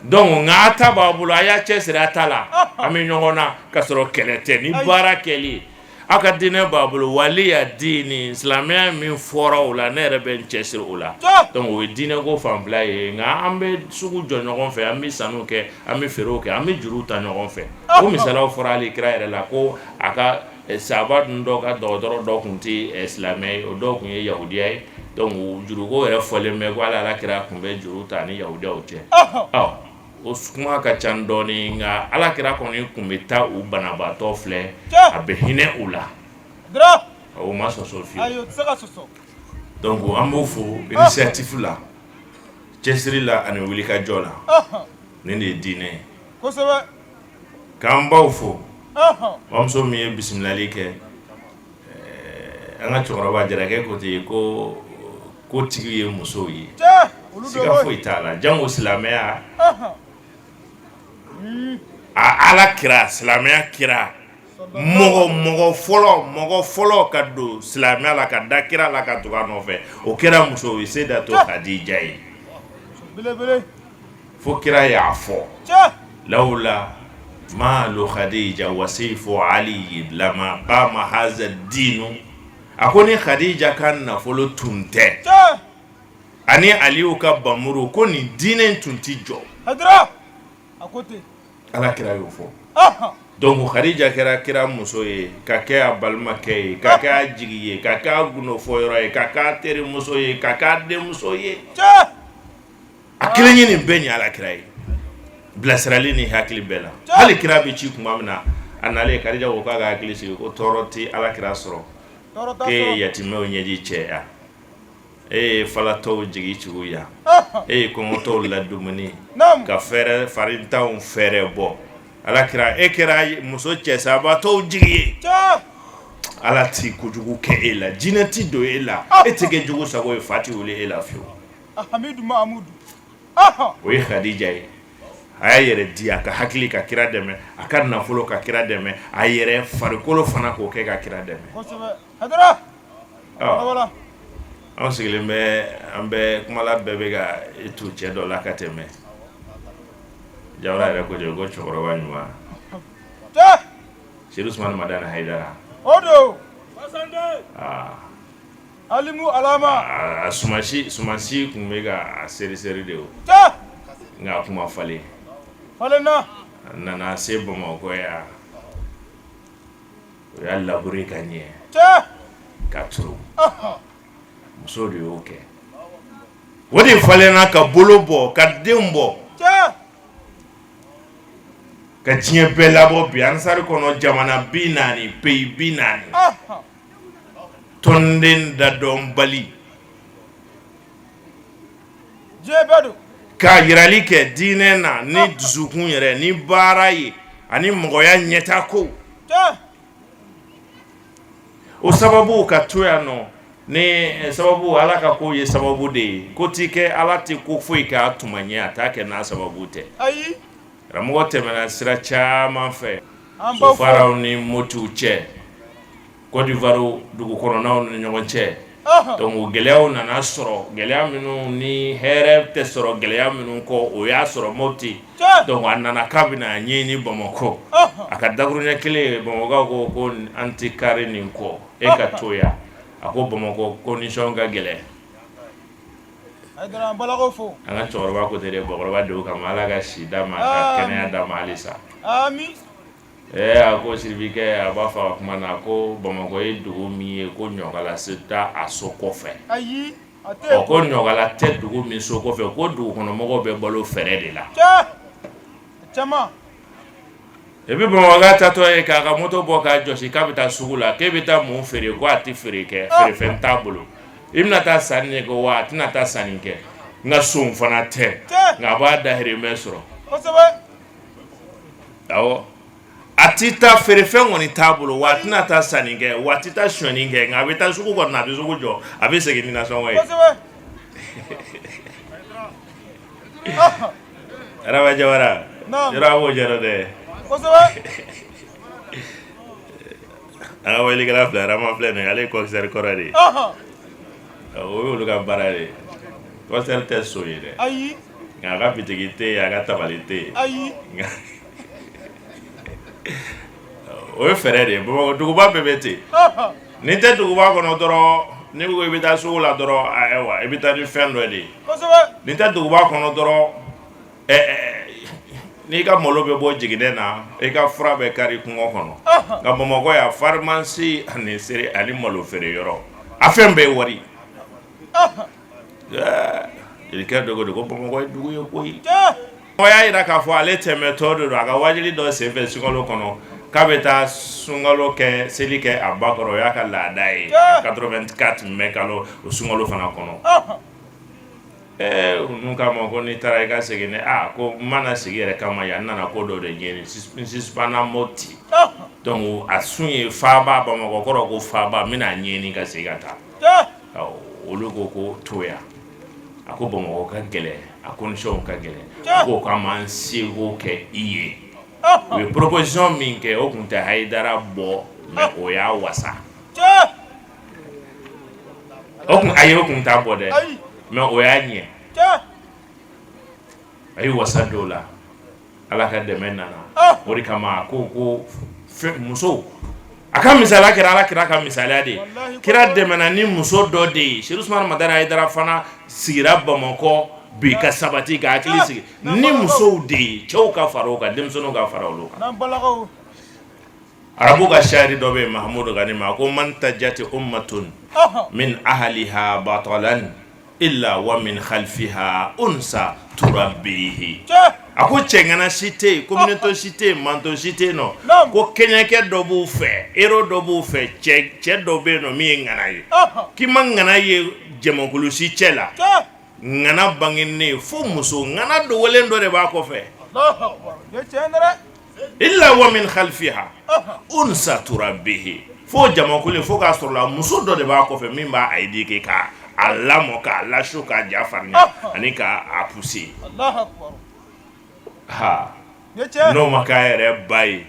Donc nka a ta b'a bolo, a y'a cɛsiri a ta la, an bɛ ɲɔgɔn na ka sɔrɔ kɛlɛ tɛ ni baara kɛli. Aw ka diinɛ b'a bolo, waliya dini, silamɛya min fɔra o la, ne yɛrɛ bɛ n cɛsiri o la. Donc o ye diinɛ ko fanfɛla ye. Nka an bɛ sugu jɔ ɲɔgɔn fɛ, an bɛ sanniw kɛ, an bɛ feerew kɛ, an bɛ juruw ta ɲɔgɔn fɛ. O misaliyaw fɔra hali kira yɛrɛ la ko a ka sahaba dun dɔ ka dɔgɔtɔrɔ dɔ tun tɛ silamɛ ye, o dɔw tun ye yahudiya ye. Donc juruko yɛrɛ fɔlen bɛ ko hali ala kira tun bɛ juru ta ni yahudiyaw cɛ. Ɔ o kuma ka ca dɔɔnin, nka ala kira kɔni tun bɛ taa u banabaatɔ filɛ, a bɛ hinɛ u la, o ma sɔsɔ fiyewu. Donc an b'o fo initiative la, cɛsiri la ani wulikajɔ la. Nin de ye diinɛ ye. K'an baw fo, bamuso min ye bisimilali kɛ, an ka cɛkɔrɔba Jarakɛ ko ten ko kotigi ye musow ye, siga foyi t'a la. Jango silamɛya, a ala kira, silamɛya kira, mɔgɔ fɔlɔ ka don silamɛya la, ka da kira la, ka tugu a nɔfɛ, o kɛra muso ye, Seyidatu Kadija ye. Fo kira y'a fɔ, lawula maalu Khadija wa seyfu Ali lama qama haza diinu. A ko ni Khadija ka nafolo tun tɛ ani Aliyu ka bamuru, ko nin diinɛ in tun tɛ jɔ. Ala kira y'o fɔ. Donc Khadija kɛra kira muso ye, ka kɛ a balimakɛ ye, ka kɛ a jigi ye, ka kɛ a gundofɔyɔrɔ ye, ka kɛ a terimuso ye, ka kɛ a denmuso ye. A kelen ye nin bɛɛ ɲɛ ala kira ye, bilasirali ni hakili bɛɛ la. Hali kira bɛ ci tuma min na, a nalen, Kadija ko k'a ka hakili sigi, ko tɔɔrɔ tɛ ala kira sɔrɔ, k'e ye yatimɛw ɲɛji cɛya, e ye falatɔw jigi tuguya, e ye kɔngɔtɔw ladumuni, ka fɛrɛ farintanw fɛrɛ bɔ. Ala kira, e kɛra muso cɛsabaatɔw jigi ye. Ala t'i kojugu kɛ e la, jinɛ ti don e la, e tɛ kɛ jugu sago ye, fa tɛ wuli e la fiyewu. O ye Khadija ye. A y'a yɛrɛ di, a ka hakili ka kira dɛmɛ, a ka nafolo ka kira dɛmɛ, a yɛrɛ farikolo fana k'o kɛ ka kira dɛmɛ. Anw sigilen bɛ, an bɛ kumala, bɛɛ bɛ ka i tu cɛ dɔ la ka tɛmɛ. Jawara yɛrɛ ko ten ko cɛkɔrɔba ɲuman Sedu Usumani Madani Hayidara. O don. Aa. Alimu alama. A sumansi tun bɛ ka a seri seri de o. Nka a kun ma falen. Falenna. A nana se Bamakɔ yan. O y'a labourer ka ɲɛ. Ka turu. Muso de y'o kɛ. O de falenna ka bolo bɔ, ka denw bɔ. Ka diɲɛ bɛɛ labɔ bi ansari kɔnɔ jamana 40, pays 40. Tɔnden dadɔnbali. Diɲɛ bɛɛ don. Ka yirali kɛ diinɛ na ni dusukun yɛrɛ ni baara ye ani mɔgɔya ɲɛta ko. O sababu ka to yan nɔ ni sababu, Ala ka ko ye sababu de ye. Ko ti kɛ, Ala tɛ ko foyi kɛ a tuma ɲɛ, a t'a kɛ n'a sababu tɛ. Ayi. Karamɔgɔ tɛmɛna sira caman fɛ, Sofaraw ni Motiw cɛ, Côte d'Ivoire dugu kɔnɔnaw ni ɲɔgɔn cɛ. Donc gɛlɛyaw nana sɔrɔ, gɛlɛya minnu ni hɛrɛ tɛ sɔrɔ gɛlɛya minnu kɔ, o y'a sɔrɔ Moti. Donc a nana k'a bɛna a ɲɛɲini Bamakɔ. A ka dakuruɲɛ kelen, Bamakɔkaw ko ko an tɛ kari nin kɔ, e ka to yan. A ko Bamakɔ condition ka gɛlɛn. An ka cɛkɔrɔba ko ten dɛ, bakɔrɔba denw kama, Ala ka si d'a ma, ka kɛnɛya d'a ma halisa. Ee, a ko siribikɛ, a b'a fɔ a kuma na ko Bamakɔ ye dugu min ye ko ɲɔkala si tɛ a so kɔfɛ. Ayi. Ɔ, ko ɲɔkala tɛ dugu min so kɔfɛ, ko dugukɔnɔmɔgɔw bɛ balo fɛrɛ de la. Et puis Bamakɔka taatɔ ye k'a ka moto bɔ k'a jɔsi k'a bɛ taa sugu la, k'e bɛ taa mun feere? Ko a tɛ feere kɛ, feerefɛn t'a bolo. I bɛna taa sanni de kɛ wa? A tɛna taa sanni kɛ, nka son fana tɛ, nka a b'a dahirimɛ sɔrɔ. Awɔ, a tɛ taa, feerefɛn kɔni t'a bolo wa, a tɛna taa sanni kɛ wa, a tɛ taa sonyani kɛ, nka a bɛ taa sugu kɔni na, a bɛ sugu jɔ, a bɛ segin ni nasɔngɔ ye. Araba Jawara, yɔrɔ a b'o jara dɛ. An ka weelekɛla filɛ, Arama filɛ nin ye, ale ye commissaire kɔrɔ de ye. O y'olu ka baara de ye. Commissaire tɛ son ye dɛ. Ayi. Nka a ka bitigi tɛ yen, a ka tabali tɛ yen. Ayi. Nka o ye fɛɛrɛ de ye. Bamakɔ duguba bɛɛ bɛ ten. N'i tɛ duguba kɔnɔ dɔrɔn, n'i ko i bɛ taa sugu la dɔrɔn, ayiwa, i bɛ taa ni fɛn dɔ de ye. N'i tɛ duguba kɔnɔ dɔrɔn, n'i ka malo bɛ bɔ jiginɛ na, i ka fura bɛ kari kungo kɔnɔ. Nka Bamakɔ yan, pharmacie ani sere ani malo feere yɔrɔ, a fɛn bɛɛ ye wari. Jelikɛ dɔ ko Bamakɔ ye dugu ye koyi. O y'a jira k'a fɔ ale tɛmɛtɔ de don a ka wajuli dɔ senfɛ sunkalo kɔnɔ, k'a bɛ taa sunkalo kɛ, seli kɛ a ba kɔrɔ, o y'a ka laada ye 84 mai kalo, o sunkalo fana kɔnɔ. Ɛɛ, ninnu k'a ma ko n'i taara i ka segin dɛ. Aa, ko n ma na sigi yɛrɛ kama yan, n nana ko dɔ de ɲɛɲini, n suspendra Moti, donc a sun ye faaba, Bamakɔ kɔrɔ ko faaba, n bɛna a ɲɛɲini ka segin ka taa. Olu ko ko to yan. A ko Bamakɔ ka gɛlɛn, a condition ka gɛlɛn, ko k'an b'an seko kɛ i ye. U ye proposition min kɛ, o tun tɛ Hayidara bɔ, mais o y'a wasa. O kun, ayi, o tun t'a bɔ dɛ, mais o y'a ɲɛ. A ye wasa don o la, Ala ka dɛmɛ nana. O de kama a ko ko muso, a ka misaliya kɛra Ala kira ka misaliya de ye. Kira dɛmɛna ni muso dɔ de ye. Sedu Usumani Madani Hayidara fana sigira Bamakɔ bi ka sabati ka hakili sigi ni musow de ye, cɛw ka fara o kan, denmisɛnninw ka fara olu kan. Arabu ka sari dɔ bɛ yen, Mahamudu Gani ma ko man tajati ummatun min ahliha batalan illa wa min khalfiha unsa turabbihi. A ko cɛŋana si tɛ yen, communauté si tɛ yen, mantɔn si tɛ yen nɔ, ko kɛɲɛkɛ dɔ b'u fɛ, héros dɔ b'u fɛ, cɛ dɔ bɛ yen nɔ min ye ŋana ye. K'i ma ŋana ye jamakulu si cɛ la, ŋana bangenen fo muso ŋana dogolen dɔ de b'a kɔfɛ. Illa wa min khalfiha unsa turabbihi. Fo jamakulu fo k'a sɔrɔ la muso dɔ de b'a kɔfɛ min b'a aider k'a lamɔ k'a lasu k'a ja farinya ani k'a pousser. Ha, n'o ma k'a yɛrɛ ba ye,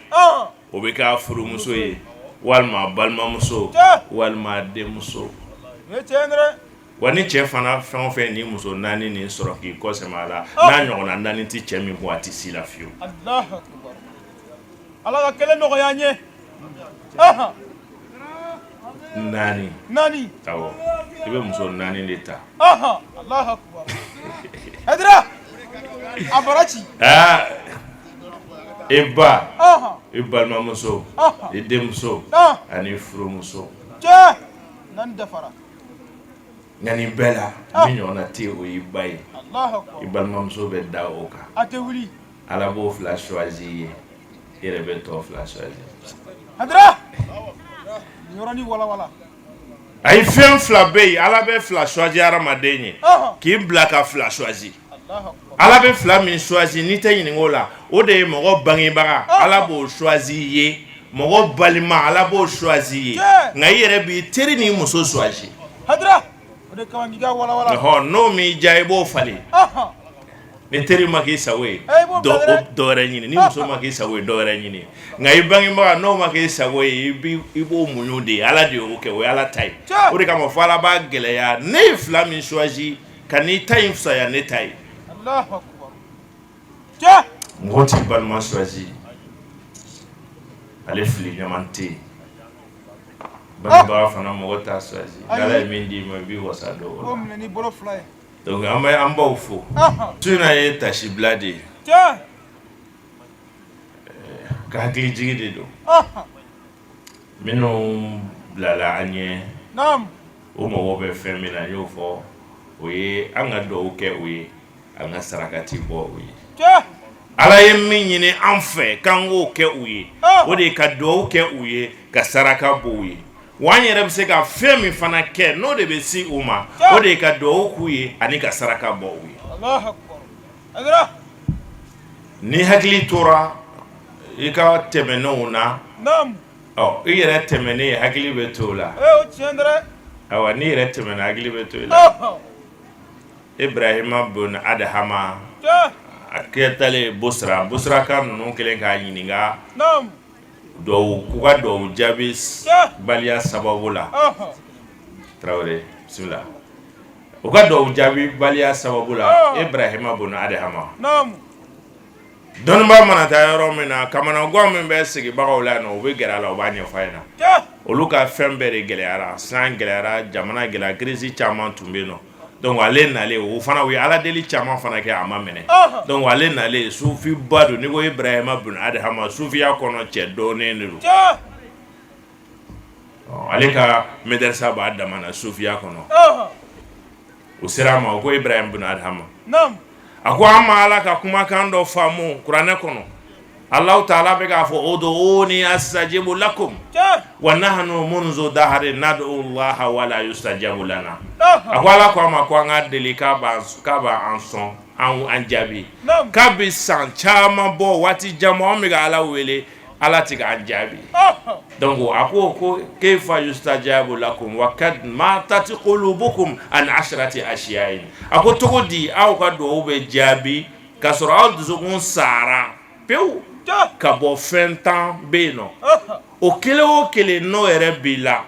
o bɛ k'a furumuso ye walima balimamuso walima denmuso. Wa ni cɛ fana fɛn o fɛn ni muso naani nin sɔrɔ k'i kɔ sɛmɛ a la, n'a ɲɔgɔnna naani tɛ cɛ min kun, a tɛ s'i la fiyewu. Ala ka kelen nɔgɔya an ye. Naani. Naani. Awɔ, i bɛ muso naani de ta. Alahu akubar. Hayidara, a bara ci. Aa, i ba, i balimamuso, i denmuso ani furumuso. Cɛ, naani dafara. Nka nin bɛɛ la, min ɲɔgɔnna tɛ yen, o y'i ba ye. Alahu akubar. I balimamuso bɛ da o kan. A tɛ wuli. Ala b'o fila choisi i ye, i yɛrɛ bɛ tɔ fila choisi. Hayidara, nin yɔrɔnin walawala. Ayi, fɛn fila bɛ yen, Ala bɛ fila choisi hadamaden ye k'i bila ka fila choisi. Ala bɛ fila min choisi n'i tɛ ɲininka o la, o de ye mɔgɔ bangebaga, Ala b'o choisi i ye, mɔgɔ balima, Ala b'o choisi i ye, nka i yɛrɛ b'i teri n'i muso choisi. Hayidara, o de kama k'i ka walawala. Ɔhɔn, n'o m'i diya, i b'o falen. Ni teri ma k'i sago ye, dɔ wɛrɛ ɲini. Ni muso ma k'i sago ye, dɔ wɛrɛ ɲini. Nka i bangebaga, n'o ma k'i sago ye, i b'o muɲu de ye. Ala de y'o kɛ, o ye Ala ta ye. O de kama fo Ala b'a gɛlɛya, ne ye fila min choisi ka n'i ta in fisaya ne ta ye. Mɔgɔ t'i balima choisi, ale fili ɲuman tɛ yen. Bangebaga fana, mɔgɔ t'a choisi. Ala ye min d'i ma, i b'i wasa don o la. Donc an bɛ an baw fo. Su in na ye tasibila de ye, ka hakili jigi de don. Minnu bilala an ɲɛ, o mago bɛ fɛn min na, n y'o fɔ, o ye an ka dugawu kɛ u ye, an ka sarakati bɔ u ye. Ala ye min ɲini an fɛ k'an k'o kɛ u ye, o de ye ka dugawu kɛ u ye, ka saraka bɔ u ye. Wa an yɛrɛ bɛ se ka fɛn min fana kɛ, n'o de bɛ se u ma, o de ye ka dugawu k'u ye ani ka saraka bɔ u ye. Ni hakili tora i ka tɛmɛnenw na, ɔ i yɛrɛ tɛmɛnen, hakili bɛ to o la. Ayiwa, n'i yɛrɛ tɛmɛna, hakili bɛ to i la. Ibrahima bun Adahama, a kɛtalen Bosra, Bosraka ninnu kɛlen k'a ɲininka dɔw k'u ka dugawu jaabi baliya sababu la. Tarawele, bisimila. U ka dugawu jaabi baliya sababu la, Ibrahima bun Adahama, dɔnnibaa mana taa yɔrɔ min na, kamanagan min bɛ sigibagaw la yen, u bɛ gɛrɛ a la, u b'a ɲɛfɔ a ɲɛna. Olu ka fɛn bɛɛ de gɛlɛyara, san gɛlɛyara, jamana gɛlɛya, crise caman tun bɛ yen nɔ. Donc ale nalen, o fana, u ye ala deli caman fana kɛ, a ma minɛ. Donc ale nalen, sufiba don. N'i ko Ibrahima bun Adahama, sufiya kɔnɔ cɛ dɔnnen de don. Ale ka medersa b'a dama na sufiya kɔnɔ. O sera a ma, o ko Ibrahim bun Adahama, a ko an ma Ala ka kumakan dɔ faamu kuranɛ kɔnɔ. Alahu taala bɛ k'a fɔ uduuni astajibu lakum wa nahnu munzu dahari nad'u llaha wala yustajabu lana. A ko Ala ko a ma ko an ka deli k'a b'an sɔn, an jaabi. K'a bɛ san caman bɔ, waati jan bɔ, an bɛ ka Ala wele, Ala tɛ k'an jaabi. Donc a ko kayfa yustajabu lakum wa kad matat qulubukum an asharati ashiyain. A ko cogo di aw ka dugawu bɛ jaabi k'a sɔrɔ aw dusukun sara pewu ka bɔ fɛn 10 bɛ yen nɔ, o kelen o kelen n'o yɛrɛ b'i la,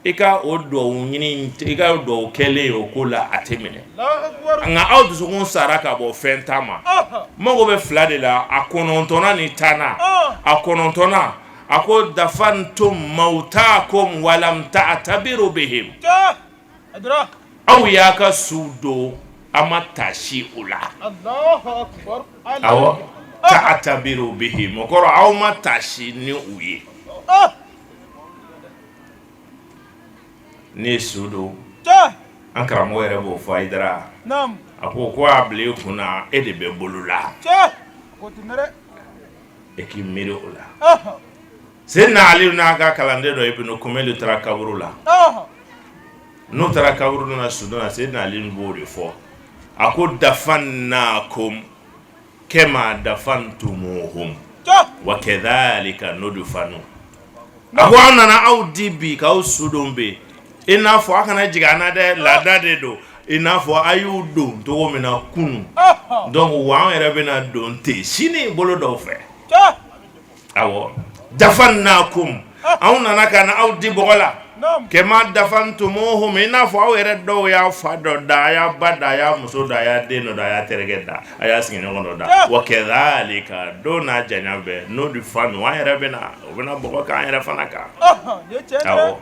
i ka o dugawu ɲini, i ka dugawu kɛlen o ko la, a tɛ minɛ. Nka aw dusukun sara ka bɔ fɛn 10 ma, n mago bɛ fila de la, a kɔnɔntɔnnan ni tannan. A kɔnɔntɔnnan, a ko dafantum mawtakum walam ta'tabiru bihim. Aw y'a ka suw don, a ma taasi u la. Awɔ, ta'tabiru bihim, o kɔrɔ aw ma taasi ni u ye. Ne ye su don, an karamɔgɔ yɛrɛ b'o fɔ, Hayidara, a ko a bila i kun na, e de bɛ bolo la, e k'i miiri o la. Seyidina Ali n'a ka kalanden dɔ Ibunu Kumeli taara kaburu la. N'u taara kaburu na sudon na, Seyidina Ali b'o de fɔ, a ko dafannakum kama dafantumuhum wa kadhalika nudfanu. A ko an nana aw di bi k'aw su don bi, i n'a fɔ a kana jigin an na dɛ, laada de don, i n'a fɔ a y'u don cogo min na kunun. Donc wa an yɛrɛ bɛna don ten sini bolo dɔw fɛ. Awɔ, dafannakum, anw nana ka na aw di bɔgɔ la. Kama dafantumuhum, i n'a fɔ aw yɛrɛ dɔw y'a fa dɔ da, a y'a ba da, a y'a muso da, a y'a den dɔ da, a y'a terikɛ da, a y'a sigiɲɔgɔn dɔ da. Wa kadhalika, don n'a janya bɛɛ n'o di fa ninnu, an yɛrɛ bɛna o bɛna bɔgɔ k'an yɛrɛ fana kan. Awɔ,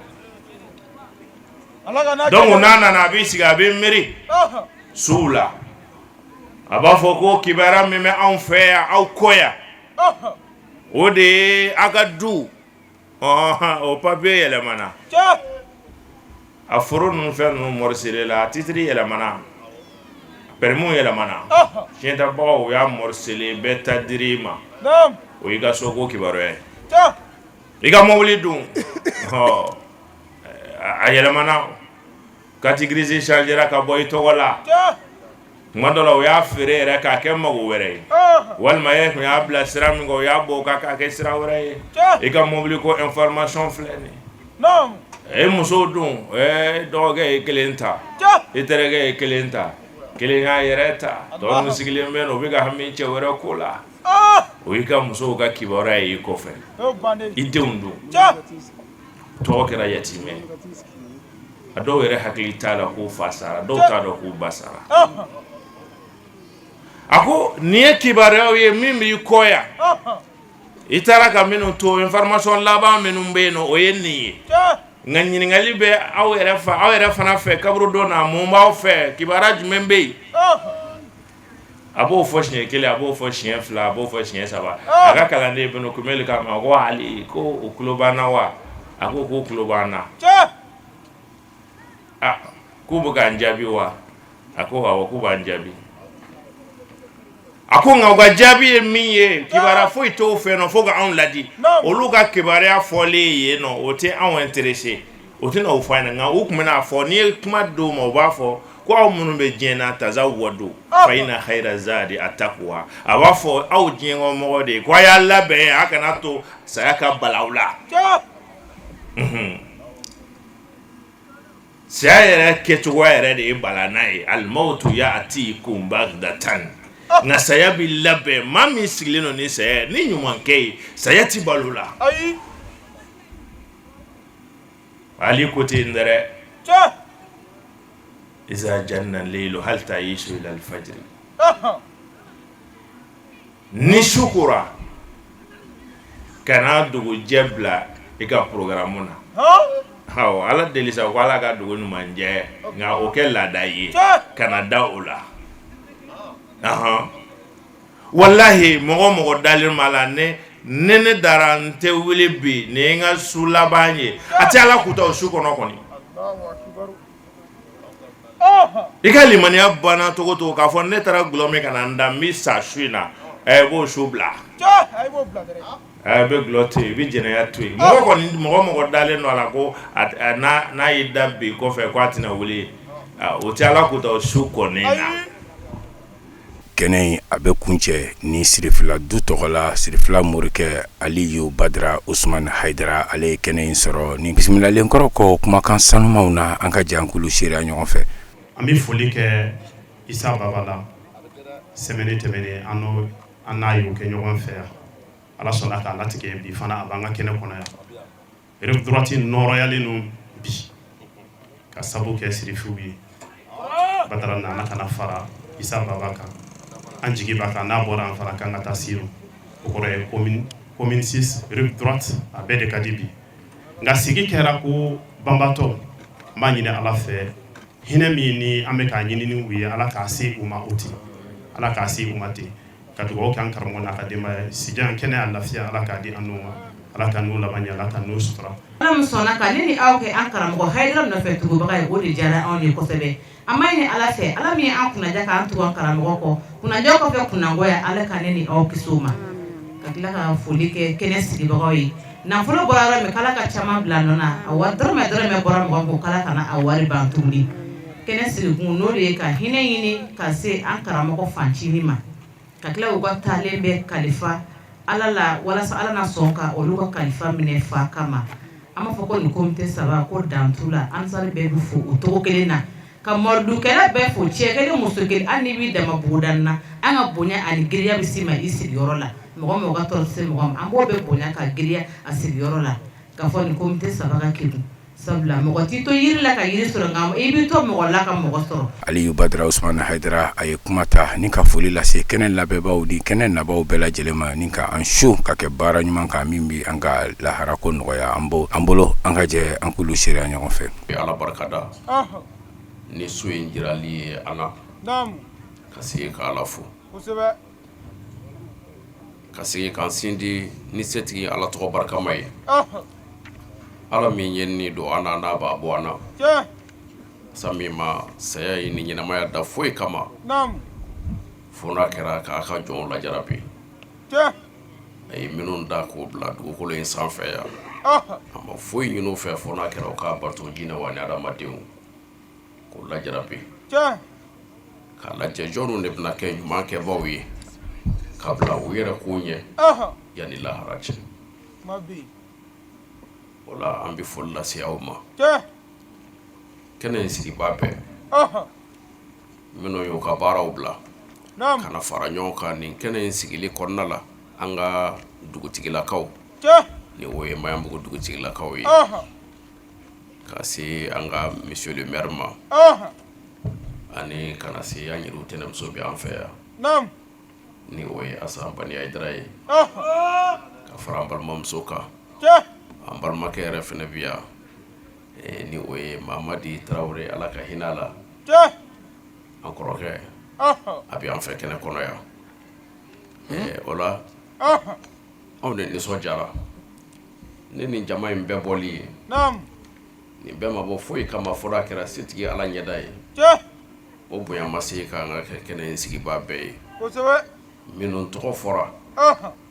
donc n'a nana, a b'i sigi, a b'i miiri suw la, a b'a fɔ ko kibaruya min bɛ anw fɛ yan, aw kɔ yan, o de ye aw ka du o papiye yɛlɛmana, a foro ninnu fɛn ninnu morcelé la, a titre yɛlɛmana, permis yɛlɛmana, tiɲɛtabagaw y'a morcelé, bɛɛ ta dir'i ma. O y'i ka soko kibaruya ye. I ka mobili dun, a yɛlɛmana, carte grise changera ka bɔ i tɔgɔ la. Tuma dɔ la, o y'a feere yɛrɛ k'a kɛ mago wɛrɛ ye, walima e tun y'a bila sira min kan, o y'a bɔ k'a kɛ sira wɛrɛ ye. I ka mobili ko information filɛ nin ye. E musow dun, dɔgɔkɛ ye kelen ta, i terikɛ ye kelen ta, kelen y'a yɛrɛ ta, tɔ ninnu sigilen bɛ yen, o bɛ ka hami cɛ wɛrɛ ko la. O y'i ka musow ka kibaruya ye i kɔfɛ. I denw dun, tɔgɔ kɛra yatimɛ, a dɔw yɛrɛ hakili t'a la k'u fa sara, dɔw t'a dɔn k'u ba sara. A ko nin ye kibaruyaw ye min b'i kɔ yan, i taara ka minnu to, information laban minnu bɛ yen nɔ, o ye nin ye. Nka ɲininkali bɛ aw yɛrɛ fa, aw yɛrɛ fana fɛ, kaburu don na, mun b'aw fɛ? Kibaruya jumɛn bɛ yen? A b'o fɔ siɲɛ kelen, a b'o fɔ siɲɛ fila, a b'o fɔ siɲɛ saba. A ka kalanden Ibunu Kumeli k'a ma ko Ali, ko o tulo b'an na wa? A ko k'o tulo b'an na. A k'u bɛ k'an jaabi wa? A ko awɔ, k'u b'an jaabi. A ko nka u ka jaabi ye min ye, kibaruya foyi t'o fɛ nɔ fo ka anw ladi. Olu ka kibaruya fɔlen yen nɔ, o tɛ anw intéressé, o tɛna o fɔ an ɲɛna. Nka u tun bɛna fɔ, n'i ye kuma d'u ma, u b'a fɔ ko aw minnu bɛ diɲɛ na, tazawwadu fa inna khayra zadi attaqwa. A b'a fɔ aw diɲɛkɔnɔmɔgɔ de ye ko a y'a labɛn, a kana to saya ka bala aw la. Saya yɛrɛ kɛcogoya yɛrɛ de ye balana ye. Almawtu ya'tikum baghtatan, nka saya bɛ labɛn maa min sigilen don ni saya ni ɲumankɛ ye, saya tɛ balo la. Ali ko ten dɛrɛ, iza janna laylu hal ta'ishu ila al-fajr. Ni su kora, kana dugujɛ bila i ka programme na. Awɔ, Ala deli sa ko Ala ka dugu ɲuman jɛ, nka o kɛ laada ye, kana da o la. Walahi, mɔgɔ mɔgɔ dalen b'a la, ne ne ne dara n tɛ wuli bi, nin ye n ka su laban ye, a tɛ Ala kuta o su kɔnɔ kɔni. I ka limaniya banna cogo cogo, k'a fɔ ne taara gulɔ min ka na n da, n bɛ sa su in na, ɛ, i b'o su bila. I bɛ gulɔ to yen, i bɛ jɛnɛya to yen. Mɔgɔ kɔni, mɔgɔ mɔgɔ dalen don a la ko n'a y'i da bi kɔfɛ ko a tɛna wuli, o tɛ Ala kuta o su kɔni na. Kɛnɛ in a bɛ kuncɛ ni Sirifila du tɔgɔ la, Sirifila morikɛ Aliyu Badara Usumani Hayidara, ale ye kɛnɛ in sɔrɔ ni bisimilalen kɔrɔ kɔ kumakan sanumaw na. An ka jan kulu seereya ɲɔgɔn fɛ. An bɛ foli kɛ Isa Baba la. Semaine tɛmɛnen, an an n'a y'o kɛ ɲɔgɔn fɛ yan. Ala sɔnna k'a latigɛ, bi fana a b'an ka kɛnɛ kɔnɔ yan. Rive droite nɔrɔyalen don bi ka sabu kɛ sirifiw ye. Badara nana ka na fara Isa Baba kan. An jigi b'a kan, n'a bɔra an fana kan ka taa Siro. O kɔrɔ ye commune 6, rive droite, a bɛɛ de ka di bi. Nka sigi kɛra ko banbatɔ, n b'a ɲini Ala fɛ, hinɛ min ni an bɛ k'a ɲini u ye, Ala k'a se u ma o ten, Ala k'a se u ma ten. Ka dugawu kɛ an karamɔgɔ n'a ka denbaya ye. Sijan, kɛnɛya, lafiya, Ala k'a di an n'u ma. Ala ka n'u laban ɲɛ, Ala ka n'u sutura. Ala min sɔnna ka ne ni aw kɛ an karamɔgɔ Hayidara nɔfɛ tugubaga ye, o de diyara anw ye kosɛbɛ. An b'a ɲini Ala fɛ, Ala min ye an kunnaja k'an tugu an karamɔgɔ kɔ, kunnaja kɔfɛ kunnangoya, Ala ka ne ni aw kisi o ma. Ka tila ka foli kɛ kɛnɛ sigibagaw ye. Nafolo bɔra yɔrɔ min, k'Ala ka caman bila nɔ na. A wari dɔrɔmɛ dɔrɔmɛ bɔra mɔgɔ kun, k'Ala kana a wari ban tuguni. Kɛnɛ sigikun n'o de ye ka hinɛ ɲini ka se an karamɔgɔ fancinin ma, ka tila u ka taalen bɛ kalifa Ala la, walasa Ala na sɔn ka olu ka kalifa minɛ fa kama. An b'a fɔ ko nin komite saba ko dan t'u la. Ansari bɛɛ bɛ fo o cogo kelen na, ka mɔridukɛla bɛɛ fo, cɛ kelen, muso kelen, hali n'i b'i dama buguda na. An ka bonya ani giriya bɛ s'i ma i sigiyɔrɔ la. Mɔgɔ mɔgɔ ka tɔɔrɔ tɛ se mɔgɔ ma, an b'o bɛɛ bonya ka giriya a sigiyɔrɔ la, k'a fɔ nin komite saba ka kegun, sabula mɔgɔ t'i to yiri la ka yiri sɔrɔ, nka i b'i to mɔgɔ la ka mɔgɔ sɔrɔ. Aliyu Badara Usumani Hayidara, a ye kuma ta ni ka foli lase kɛnɛ labɛnbaw ni kɛnɛ nabaw bɛɛ lajɛlen ma, ni ka an su ka kɛ baara ɲuman kan min bɛ an ka lahara ko nɔgɔya an an bolo. An ka jɛ an k'olu seereya ɲɔgɔn fɛ. Ala barika da ni so in jirali ye an na, ka segin ka Ala fo, ka segin k'an sindi ni setigi Ala tɔgɔ barikama ye, Ala min ye ni don an na, n'a b'a bɔ an na, sa min ma saya ye ni ɲɛnamaya da foyi kama fo n'a kɛra k'a ka jɔnw lajarabi. A ye minnu da k'o bila dugukolo in sanfɛ yan, a ma foyi ɲini u fɛ fo n'a kɛra u k'a bato, jinɛw ani adamadenw, k'o lajarabi, k'a lajɛ jɔnw de bɛna kɛ ɲuman kɛbaw ye ka bila u yɛrɛ ko ɲɛ yanni lahara cɛ. O la, an bɛ foli lase aw ma, kɛnɛ in sigibaa bɛɛ, minnu y'u ka baaraw bila ka na fara ɲɔgɔn kan nin kɛnɛ in sigili kɔnɔna la, an ka dugutigilakaw, ni o ye Maɲanbugu dugutigilakaw ye, ka se an ka monsieur le maire ma, ani ka na se an yɛrɛw tɛnɛmuso bɛ an fɛ yan, ni o ye Asan Bani Hayidara ye, ka fara an balimamuso kan, an balimakɛ yɛrɛ fana bɛ yan, ni o ye Mamadi Tarawele, Ala ka hinɛ a la, an kɔrɔkɛ, a bɛ an fɛ kɛnɛ kɔnɔ yan. O la, anw de nisɔndiyara ni nin jama in bɛɛ bɔli ye. Nin bɛɛ ma bɔ foyi kama fo n'a kɛra setigi Ala ɲɛda ye. O bonya ma se k'an ka kɛ kɛnɛ in sigibaa bɛɛ ye, minnu tɔgɔ fɔra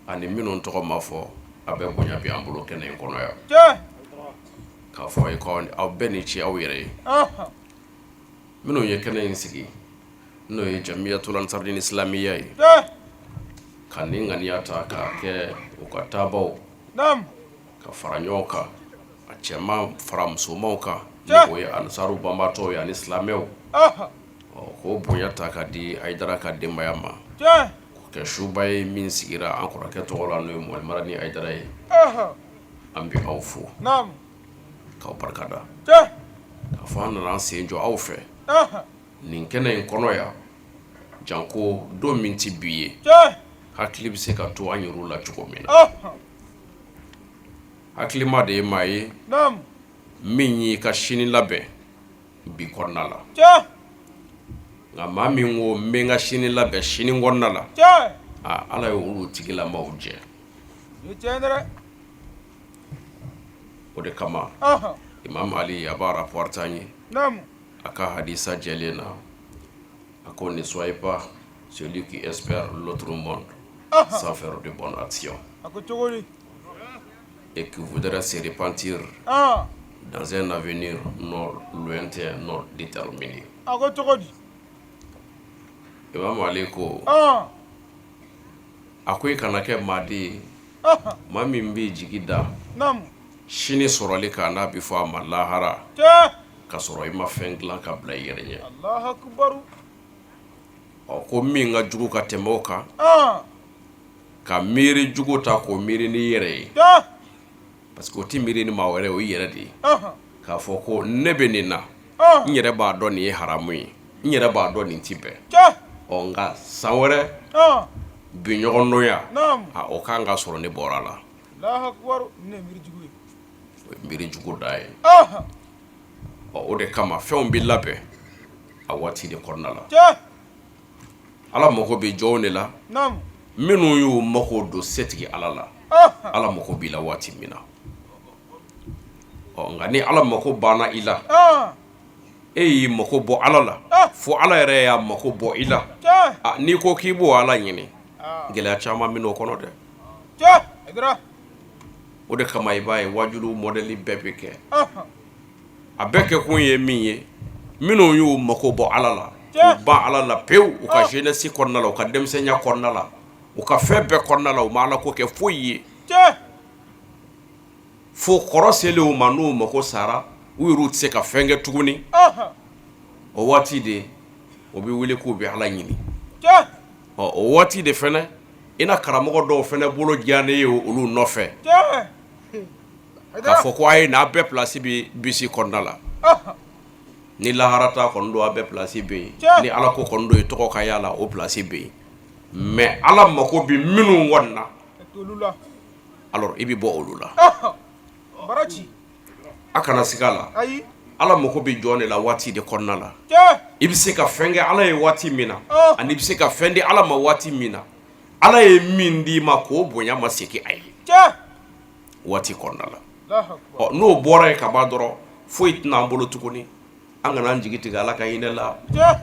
ani minnu tɔgɔ ma fɔ, a bɛɛ bonya bɛ an bolo kɛnɛ in kɔnɔ yan, k'a fɔ ye aw bɛɛ ni ce aw yɛrɛ ye. Minnu ye kɛnɛ in sigi, n'o ye Jamiyatul Ansardini Islamiya ye, ka nin ŋaniya ta k'a kɛ u ka taabaw ka fara ɲɔgɔn kan, a cɛman fara musomanw kan, ni o ye ansaru banbatɔw ye ani silamɛw, k'o bonya ta ka di Hayidara ka denbaya ma, k'o kɛ suba ye min sigira an kɔrɔkɛ tɔgɔ la, n'o ye Mohamed Madani Hayidara ye. An bɛ aw fo k'aw barikada, k'a fɔ an nana an sen jɔ aw fɛ nin kɛnɛ in kɔnɔ yan, janko don min tɛ bi ye, hakili bɛ se ka to an yɛrɛw la cogo min na. Hakilima de ye maa ye min y'i ka sini labɛn bi kɔnɔna la, nka maa min ko n bɛ n ka sini labɛn sini kɔnɔna la, aa, Ala ye olu tigilamaw jɛ. O de kama Imam Ali a b'a rapporter an ye a ka hadisa jɛlen na, a ko: ne soyez pas celui qui espère l'autre monde sans faire de bonnes actions et qui voudrait se repentir dans un avenir non lointain, non déterminé. Imam Ali ko, a ko i kana kɛ maaden ye, maa min b'i jigi da sini sɔrɔli kan, n'a bɛ fɔ a ma lahara, ka sɔrɔ i ma fɛn dilan ka bila i yɛrɛ ɲɛ. Ɔ, ko min ka jugu ka tɛmɛ o kan, ka miiri jugu ta k'o miiri n'i yɛrɛ ye, parce que o tɛ miiri ni maa wɛrɛ ye, o y'i yɛrɛ de ye, k'a fɔ ko ne bɛ nin na, n yɛrɛ b'a dɔn nin ye haramu ye, n yɛrɛ b'a dɔn nin tɛ bɛn, ɔ, nka san wɛrɛ bi ɲɔgɔndonya, a o kan ka sɔrɔ ne bɔra a la. O ye miiri jugu da ye. Ɔ, o de kama fɛnw bɛ labɛn a waati de kɔnɔna la. Ala mago bɛ jɔnw de la minnu y'u mago don setigi Ala la. Ala mago b'i la waati min na, ɔ, nka ni Ala mago banna i la, e y'i mago bɔ Ala la fo Ala yɛrɛ y'a mago bɔ i la, n'i ko k'i b'o Ala ɲini, gɛlɛya caman bɛ n'o kɔnɔ dɛ. O de kama i b'a ye wajulu mɔdɛli bɛɛ bɛ kɛ, a bɛɛ kɛ kun ye min ye, minnu y'u mako bɔ Ala la, u ban Ala la pewu, u ka jeunesse kɔnɔna la, u ka denmisɛnya kɔnɔna la, u ka fɛn bɛɛ kɔnɔna la, u ma Ala ko kɛ foyi ye. Fo kɔrɔ selen u ma, n'u mako sara, u yɛrɛ tɛ se ka fɛn kɛ tuguni, o waati de o bɛ wele k'u bɛ Ala ɲini. Ɔ, o waati de fana, i na karamɔgɔ dɔw fana bolo diyanen ye olu nɔfɛ k'a fɔ ko a ye n'a bɛɛ place bɛ bisi kɔnɔna la. Ni laharata kɔni don, a bɛɛ place bɛ yen. Ni Ala ko kɔni don, i tɔgɔ ka y'a la, o place bɛ yen. Mais Ala mako bɛ minnu kɔni na, alors i bɛ bɔ olu la. A kana siga a la, Ala mako bɛ jɔn de la waati de kɔnɔna la. I bɛ se ka fɛn kɛ Ala ye waati min na, ani i bɛ se ka fɛn di Ala ma waati min na, Ala ye min d'i ma, k'o bonya ma segin a ye waati kɔnɔna la. Ɔ, n'o bɔra yen ka ban dɔrɔn, foyi tɛna an bolo tuguni. An kana an jigi tigɛ Ala ka hinɛ la.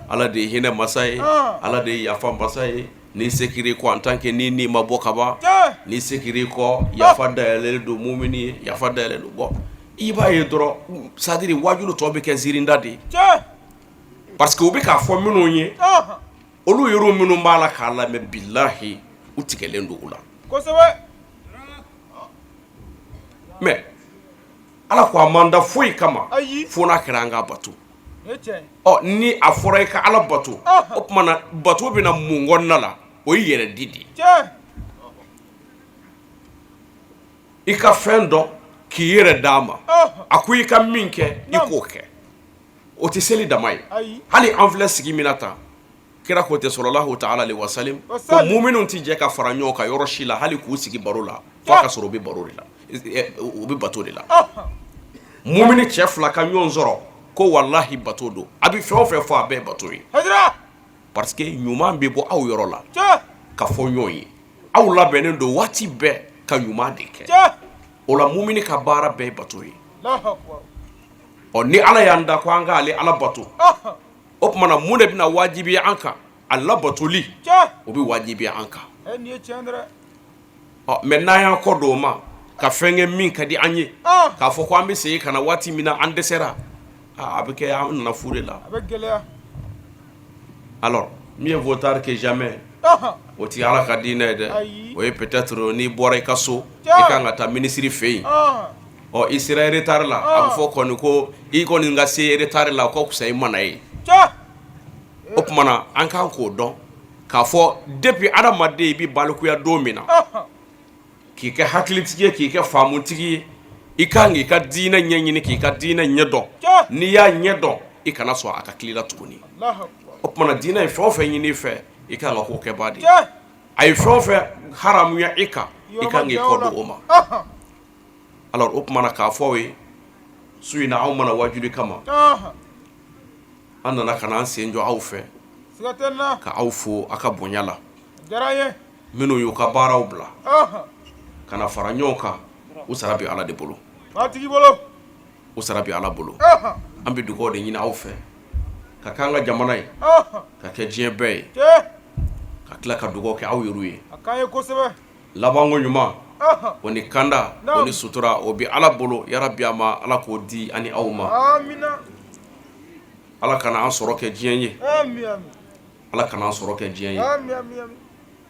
Ala de ye hinɛ masa ye, Ala de ye yafa masa ye. N'i seginna i kɔ, en tant que ni ni ma bɔ ka ban, n'i seginna i kɔ, yafa dayɛlɛlen don mumini ye, yafa dayɛlɛlen don. Bon, i b'a ye dɔrɔn, c'est à dire waajulu tɔ bɛ kɛ ziirinda de ye, parce que u bɛ k'a fɔ minnu ye, olu yɛrɛ minnu b'a la k'a lamɛn, bilahi, u tigɛlen don u la. Mais Ala ko a man da foyi kama fo n'a kɛra an ka bato. Ɔ, ni a fɔra i ka Ala bato, o tuma na bato bɛna mun kɔnɔna la? O ye yɛrɛ di de ye. I ka fɛn dɔn k'i yɛrɛ d'a ma, a ko i ka min kɛ, i k'o kɛ. O tɛ seli dama ye. Hali an filɛ sigi min na tan, kira ko tɛ, sɔlɔlahu taala alehi wasalim, ko muminw tɛ jɛ ka fara ɲɔgɔn kan yɔrɔ si la, hali k'u sigi baro la, f'a ka sɔrɔ u bɛ baro de la, u bɛ bato de la. Mumini cɛ fila ka ɲɔgɔn sɔrɔ ko walahi bato don. A bɛ fɛn o fɛn fɔ, a bɛɛ bato ye, parce que ɲuman bɛ bɔ aw yɔrɔ la ka fɔ ɲɔgɔn ye. Aw labɛnnen don waati bɛɛ ka ɲuman de kɛ. O la, mumini ka baara bɛɛ ye bato ye. Ɔ, ni Ala y'an da ko an k'ale Ala bato, o tuma na mun de bɛna wajibiya an kan? A labatoli, o bɛ wajibiya an kan. Ɔ, mais n'an y'an kɔ don o ma ka fɛn kɛ min ka di an ye, k'a fɔ ko an bɛ segin ka na waati min na an dɛsɛra, a bɛ kɛ an nana fu de la. Alors, mieux vaut tard que jamais, o tɛ Ala ka diinɛ ye dɛ. O ye peut-être n'i bɔra i ka so, i kan ka taa minisiri fɛ yen, ɔ, i sera retard la, a bɛ fɔ kɔni ko i kɔni ka se retard la, o ka fisa i ma na ye. O tuma na an kan k'o dɔn k'a fɔ depuis adamaden i bɛ balikuya don min na, k'i kɛ hakilitigi ye, k'i kɛ faamutigi ye, i kan k'i ka diinɛ ɲɛɲini, k'i ka diinɛ ɲɛdɔn. N'i y'a ɲɛdɔn, i kana sɔn a ka tila i la tuguni. O tuma na diinɛ ye fɛn o fɛn ɲini i fɛ, i kan ka k'o kɛbaa de ye. A ye fɛn o fɛn haramuya i kan, i kan k'i kɔ don o ma. Alors, o tuma na k'a fɔ aw ye, su in na, anw mana wajuli kama, an nana ka na an sen jɔ aw fɛ ka aw fo aw ka bonya la. Minnu y'u ka baaraw bila ka na fara ɲɔgɔn kan, u sara bɛ Ala de bolo, u sara bɛ Ala bolo. An bɛ dugawu de ɲini aw fɛ ka k'an ka jamana ye, ka kɛ diɲɛ bɛɛ ye, ka tila ka dugawu kɛ aw yɛrɛ ye. Labanko ɲuman, o ni kanda, o ni sutura, o bɛ Ala bolo. Yarabi, a ma Ala k'o di ani aw ma. Ala kana an sɔrɔ kɛ diɲɛ ye, Ala kana an sɔrɔ kɛ diɲɛ ye.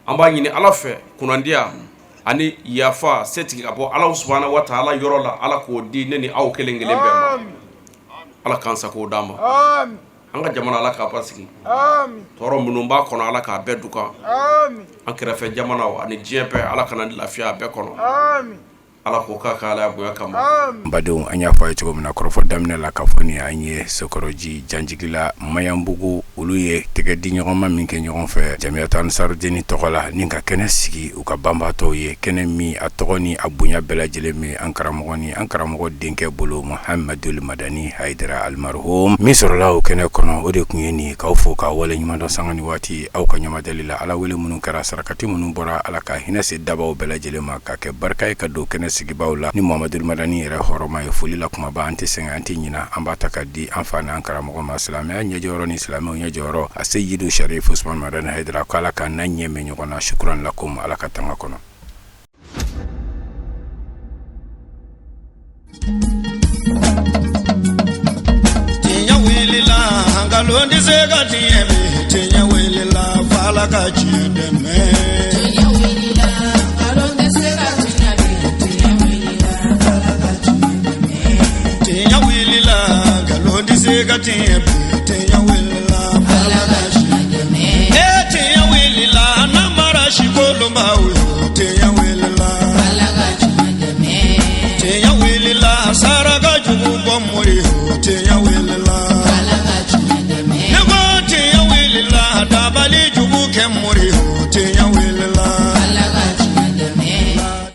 An b'a ɲini Ala fɛ, kunnandiya ani yafa setigi ka bɔ Ala subahana wa taala yɔrɔ la, Ala k'o di ne ni aw kelen kelen bɛɛ ma. Ala k'an sago d'an ma. An ka jamana, Ala k'a basigi. Tɔɔrɔ minnu b'a kɔnɔ, Ala k'a bɛɛ dukan. An kɛrɛfɛ jamanaw ani diɲɛ bɛɛ, Ala kana lafiya a bɛɛ kɔnɔ. Ala k'o k'a ka Ala bonya kama. N badenw, an y'a fɔ a ye cogo min na kɔrɔfɔ daminɛ la, k'a fɔ nin an ye Sokɔrɔji Janjigila Mayanbugu, olu ye tɛgɛ di ɲɔgɔnma min kɛ ɲɔgɔn fɛ Jamiyatu Ansarudini tɔgɔ la, ni ka kɛnɛ sigi u ka banbaatɔw ye, kɛnɛ min a tɔgɔ ni a bonya bɛɛ lajɛlen min an karamɔgɔ ni an karamɔgɔ denkɛ bolo, Muhamadul Madani Hayidara Almarhum. Min sɔrɔla o kɛnɛ kɔnɔ, o de tun ye nin k'aw fo k'aw waleɲuman dɔn sanga ni waati aw ka ɲɛmadali la. Ala wele minnu kɛra, sarakati minnu bɔra, Ala ka hinɛ se dabaw bɛɛ lajɛlen ma, ka kɛ barika ye ka don kɛnɛ sigibaw la ni Muhamadul Madani yɛrɛ hɔrɔma ye. Foli la kumaba, an tɛ sɛgɛn, an tɛ ɲina, an b'a ta ka di an fa n'an karamɔgɔ ma, silamɛya ɲɛjɔyɔrɔ ni silamɛw ɲɛjɔyɔrɔ, a Seyidu Sharif Usman Madani Hayidara, ko Ala k'an n'a ɲɛ mɛn ɲɔgɔn na. Shukran lakum, Ala ka tanga kɔnɔ. Tiɲɛ wulila, nkalon tɛ se ka tiɲɛ bi. Tiɲɛ wulila, f'Ala ka tiɲɛ dɛmɛ. Tiɲɛ wulila, nkalon tɛ se ka tiɲɛ bi. Tiɲɛ wulila, Ala ka se ka tiɲɛ bi, tiɲɛ wulila. Ala ka tiɲɛ dɛmɛ. E tiɲɛ wulila, namara si kolonbaw yo, tiɲɛ wulila. Ala ka tiɲɛ dɛmɛ. Tiɲɛ wulila, saraka jugu bɔ mori yo, tiɲɛ wulila. Ala ka tiɲɛ dɛmɛ. Ne ko tiɲɛ wulila, dabali jugu kɛ mori yo.